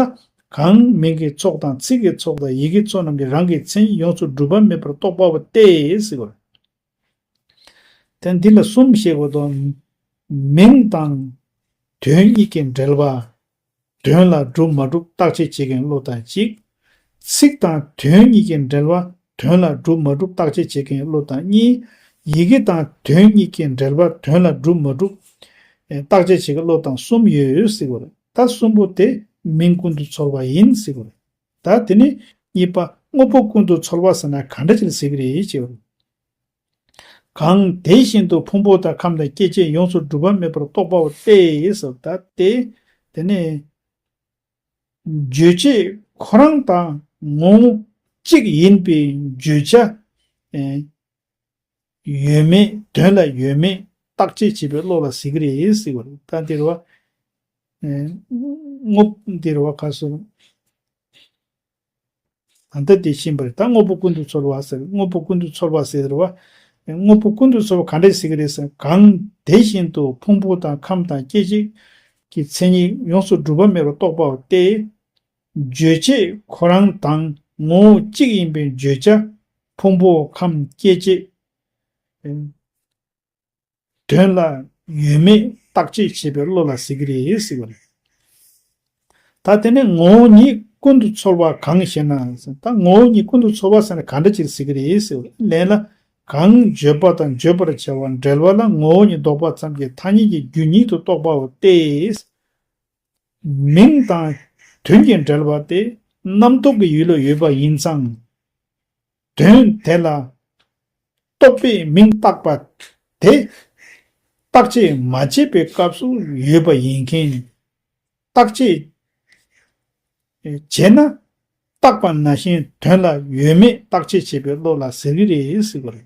གང་མིང་གི་ཚོགས་དང་ཚིག་གི་ཚོགས་དང་ཡི་གེ་ཚོགས་རྣམས་ཀྱིས་རང་གི་མཚན་ཉིད་ཡོངས་སུ་གྲུབ་པ་མེད་པར་རྟོགས་པའོ་སྟེ་ཟེར་བ། དེ་འདི་ལ་གསུམ་བཤད་དགོས་དོ། མིང་དང་དོན་གཉིས་ཀྱི་འབྲེལ་བ་དོན་ལ་གྲུབ་མ་གྲུབ་བརྟག་དཔྱད་བྱེད་མཁན་བློ་དང་གཅིག་ཚིག་དང་དོན་གཉིས་ཀྱི་འབྲེལ་བ་དོན་ལ་གྲུབ་མ་གྲུབ་བརྟག་དཔྱད་བྱེད་མཁན་བློ་དང་གཉིས། ཡི་གེ་དང་དོན་གཉིས་ཀྱི་འབྲེལ་བ་དོན་ལ་གྲུབ་མ་གྲུབ་ཨེ་བརྟག་དཔྱད་བྱེད་མཁན་བློ་དང་གསུམ་ཡོད་ཟེར་བ་རེད། ད་གསུམ་པོ་དེ་མིང་ཀུན་ཏུ་ཚོལ་བ་ཡིན་ཟེར་བ་རེད། ད་དེ་ནས་གཉིས་པ་དངོས་པོ་ཀུན་ཏུ་ཚོལ་བ་ཟེར་ན་ག་འདྲ་ཅིག་ལ་ཟེར་གྱི་རེད་ཅེས་པ་རེད། གང་དེ་བཞིན་དུ་ཕུང་པོ་དང་ཁམས་དང་སྐྱེ་མཆེད་ཡོངས་སུ་གྲུབ་པ་མེད་པར་རྟོགས་པའོ་སྟེ་ཟེར། ད་དེ་དེ་ནས་རྗོད་བྱེད་ཁོ་རང་དང་ངོ་བོ་གཅིག་ཡིན་པའི་བརྗོད་བྱ་ཨེ་ཡོད་མེད། དོན་ལ་ཡོད་མེད་བརྟག་དཔྱད་བྱེད་པའི་བློ་ལ་ཟེར་གྱི་རེད་ཟེར་བ་རེད། ད་འདིར་བ་ཨེ་དངོས་འདིར་བ་ག་སོ། ད་ལྟ་དེ་ཤེས་པ་རེད། ད་དངོས་པོ་ཀུན་ཏུ་ཚོལ་བ་ཟེར། དངོས་པོ་ཀུན་ཏུ་ཚོལ་བ་ཟེར་བ། དངོས་པོ་ཀུན་ཏུ་ཚོལ་བ་ག་འདྲས་ཟེར་གྱི་རེད་ཟེར། གང་དེ་བཞིན་དུ་ཕུང་པོ་དང་ཁམས་དང་སྐྱེ་མཆེད་ཀྱི་མཚན་ཉིད་ཡོངས་སུ་གྲུབ་པ་མེད་པར་རྟོགས་པའོ་སྟེ། རྗོད་བྱེད་ཁོ་རང་དང་ངོ་བོ་གཅིག་ཡིན་པའི་བརྗོད་བྱ་ ཕུང་པོ་ཁམས་སྐྱེ་མཆེད་དོན་ལ་ཡོད་མེད་བརྟག་དཔྱད་བྱེད་པའི་བློ་ལ་ཟེར་གྱི་རེད་ཟེར་བ་རེད། ད་དེ་ནས་ངོ་བོ་ཉིད་ཀུན་ཏུ་ཚོལ་བ་གང་ཞེ་ན། ད་ངོ་བོ་ཉིད་ཀུན་ཏུ་ཚོལ་བ་ཟེར་ན་ག་འདྲ་ཅིག་ཟེར་གྱི་རེད་ཟེར་བ་རེད། ལན་ལ། གང་བརྗོད་པ་དང་བརྗོད་པར་བྱ་བ་འབྲེལ་བ་ལ་ངོ་བོ་ཉིད་ལྡོག་པ་ཙམ་གྱི་ཐ་སྙད་ཀྱི་རྒྱུ་ཉིད་དུ་རྟོགས་པའོ་སྟེ། མིང་དང་དོན་གྱི་འབྲེལ་བ་དེ་རྣམ་རྟོག་གི་ཡུལ་ལ་ཡོད་པ་ཡིན་ཙང་། དོན་དེ་ལ་རྟོག་པས་མིང་བཏགས་པ་དེ་བརྟག་དཔྱད་མ་བྱས་པའི་སྐབས་སུ་ཡོད་པ་ཡིན་མཁན། བརྟག་དཔྱད་བྱས་ན་བཏགས་པ་ནང་བཞིན་དོན་ལ་ཡོད་མེད་བརྟག་དཔྱད་བྱེད་པའི་བློ་ལ་ཟེར་གྱི་རེད་ཟེར་བ་རེད།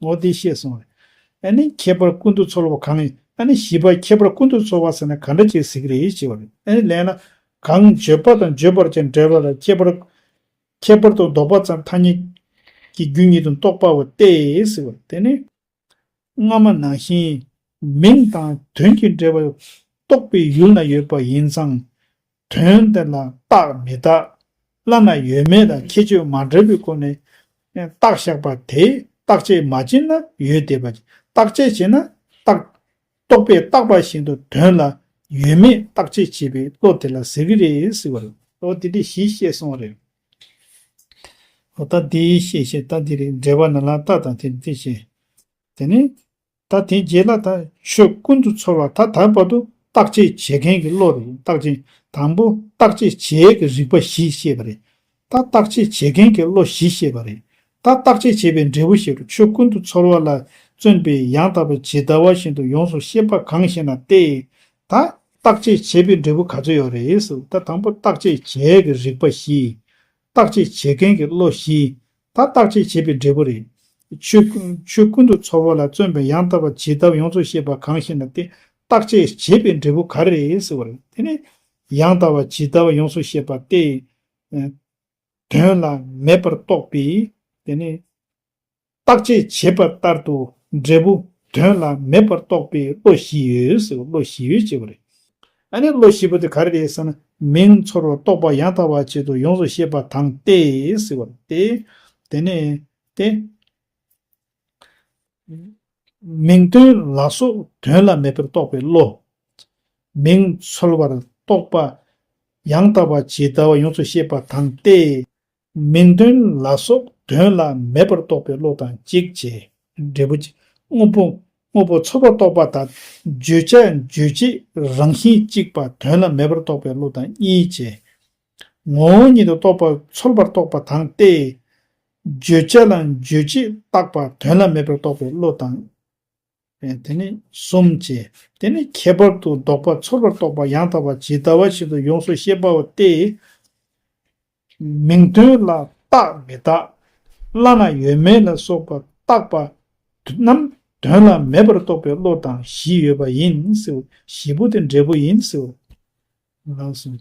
འོ་དེ་བཤད་སོང་བ་རེད། ཨ་ནི་ཁྱད་པར་ཀུན་ཏུ་ཚོལ་བ་གང་ཡིན། ཨ་ནི་བཞི་པ་ཁྱད་པར་ཀུན་ཏུ་ཚོལ་བ་ཟེར་ན་ག་འདྲ་ཅིག་ཟེར་གྱི་རེད་ཅེས་པ་རེད། ཨ་ནི་ལན་ལ། གང་བརྗོད་པ་དང་བརྗོད་པར་བྱ་འབྲེལ་བ་ལ་ཁྱད་པར་ཁྱད་པར་དུ་ལྡོག་པ་ཙམ་ཐ་སྙད་ཀྱི་རྒྱུ་ཉིད་དུ་རྟོགས་པའོ་སྟེ་ཟེར་བ་དེ་ནི། སྔ་མ་ནང་བཞིན་མིང་དང་དོན་གྱི་འབྲེལ་བ་རྟོགས་པའི་ཡུལ་ན་ཡོད་པ་ཡིན་ཙང་། དོན་དེ་ལ་བཏགས་མི་བཏགས་བླ་ན་ཡོད་མེད་དང་ཁྱད་ཆོས་མ་འདྲེས་པའི་སྒོ་ནས་བཏགས་བཞག་པ་དེ་བརྟག་དཔྱད་མ་བྱས་ན་ཡོད་བསྡད་པ། བརྟག་དཔྱད་བྱས་ན་བཏགས། རྟོག་པས་བཏགས་པ་བཞིན་དུ་དོན་ལ་ཡོད་མེད་བརྟག་དཔྱད་བྱེད་པའི་བློ་དེ་ལ་ཟེར་གྱི་རེད་ཟེར་བ་རེད། འོ་དེ་འདྲ་ཞིག་བཤད་སོང་བ་རེད། འོ་ད་དེ་བཤད་བཤད་ད་དེ་རེད། འགྲེལ་པ་ནང་ལ་ལྟ་དང་དེ་འདི་བཤད། དེ་ནི། ད་དེ་རྗེས་ལ་ད་ཆོས་ཀུན་ཏུ་ཚོལ་བ་ད་ད་བར་དུ་བརྟག་དཔྱད་བྱེད་མཁན་གྱི་བློ་རེད། བརྟག་དཔྱད་དང་པོ་བརྟག་དཔྱད་བྱེད་ཀྱི་རིགས་པ་བཞི་བཤད་པ་རེད། ད་བརྟག་དཔྱད་བྱེད་མཁན་གྱི་བློ་བཞི་བཤད་པ་རེད། ད་བརྟག་དཔྱད་བྱེད་པའི་འབྲས་བུ་ཞིག་རུ་ཆོས་ཀུན་ཏུ་ཚོལ་བ་ལ་བརྩོན་པས་ཡང་དག་པར་ཇི་ལྟ་བ་བཞིན་དུ་ཡོངས་སུ་ཤེས་པ་གང་ཞེ་ན་སྟེ། ད་བརྟག་དཔྱད་བྱེད་པའི་འབྲས་བུ་ག་ཚོད་ཡོད་རེད་ཟེར། ད་དང་པོ་བརྟག་དཔྱད་བྱེད་ཀྱི་རིགས་པ་བཞི། བརྟག་དཔྱད་བྱེད་མཁན་གྱི་བློ་བཞི། ད་བརྟག་དཔྱད་བྱེད་པའི་འབྲས་བུ་རེད། ཆོས་ཆོས་ཀུན་ཏུ་ཚོལ་བ་ལ་བརྩོན་པས་ཡང་དག་པར་ཇི་ལྟ་བ་ཡོངས་སུ་ཤེས་པ་གང་ཞེ་ན་སྟེ། བརྟག་དཔྱད་བྱེད་པའི་འབྲས་བུ་ག་རེ་རེད་ཟེར་བ་རེད། དེ་ནི་ཡང་དག་པར་ཇི་ལྟ་བ་ཡོངས་སུ་ཤེས་པ་སྟེ། དོན་ལ་མེད་པར་རྟོགས་པའི་དེ་ནི། བརྟག་དཔྱད་བྱེད་པ་ལྟར་དུ་འབྲས་བུ་དོན་ལ་མེད་པར་རྟོགས་པའི་བློ་བཞི་ཡོད་ཟེར་བ། བློ་བཞི་ཡོད་ཅེས་པ་རེད། ཨ་ནི་བློ་བཞི་པོ་དེ་ག་རེ་རེད་ཟེར་ན། མིང་ཚོར་བ་རྟོག་པ་ཡང་དག་པ་ཆེད་དུ་ཡོངས་སུ་ཤེས་པ་དང་སྟེ་ཟེར་བ་སྟེ། དེ་ནས་དེ། མིང་དོན་ལ་སོགས་དོན་ལ་མེད་པར་རྟོགས་པའི་བློ། མིང་ཚོལ་བར་རྟོག་པ་ཡང་དག་པ་ཇི་ལྟ་བ་ཡོངས་སུ་ཤེས་པ་དང་སྟེ། མིང་དོན་ལ་སོགས་དོན་ལ་མེད་པར་རྟོགས་པའི་བློ་དང་གཅིག་བྱས། འབྲས་བུ་གཅིག་དངོས་པོ་དངོས་པོ་ཚོར་བར་རྟོག་པ་དང་། བརྗོད་བྱ་རྗོད་བྱེད་རང་བཞིན་གཅིག་པ་དོན་ལ་མེད་པར་རྟོགས་པའི་བློ་དང་གཉིས་བྱས། ངོ་བོ་ཉིད་དུ་རྟོགས་པ་ཚོལ་བར་རྟོག་པ་དང་སྟེ། བརྗོད་བྱ་ལ་རྗོད་བྱེད་བཏགས་པ་དོན་ལ་མེད་པར་རྟོགས་པའི་བློ་དང་། དེ་ནི་གསུམ་བྱས། དེ་ནི་ཁྱད་པར་དུ་ལྡོག་པ་ཚོལ་བར་རྟོག་པ་ཡང་དག་པ་ཇི་ལྟ་བ་བཞིན་དུ་ཡོངས་སུ་ཤེས་པའོ་སྟེ། མིང་དོན་ལ་བཏགས་མི་བཏགས་བླ་ན་ཡོད་མེད་ལ་སོགས་པ་བཏགས་པ་རྣམས་དོན་ལ་མེད་པར་རྟོགས་པའི་བློ་དང་བཞི་ཡོད་པ་ཡིན་ཟེར། བཞི་པོ་དེ་འབྲས་བུ་ཡིན་ཟེར། ལགས་སོ།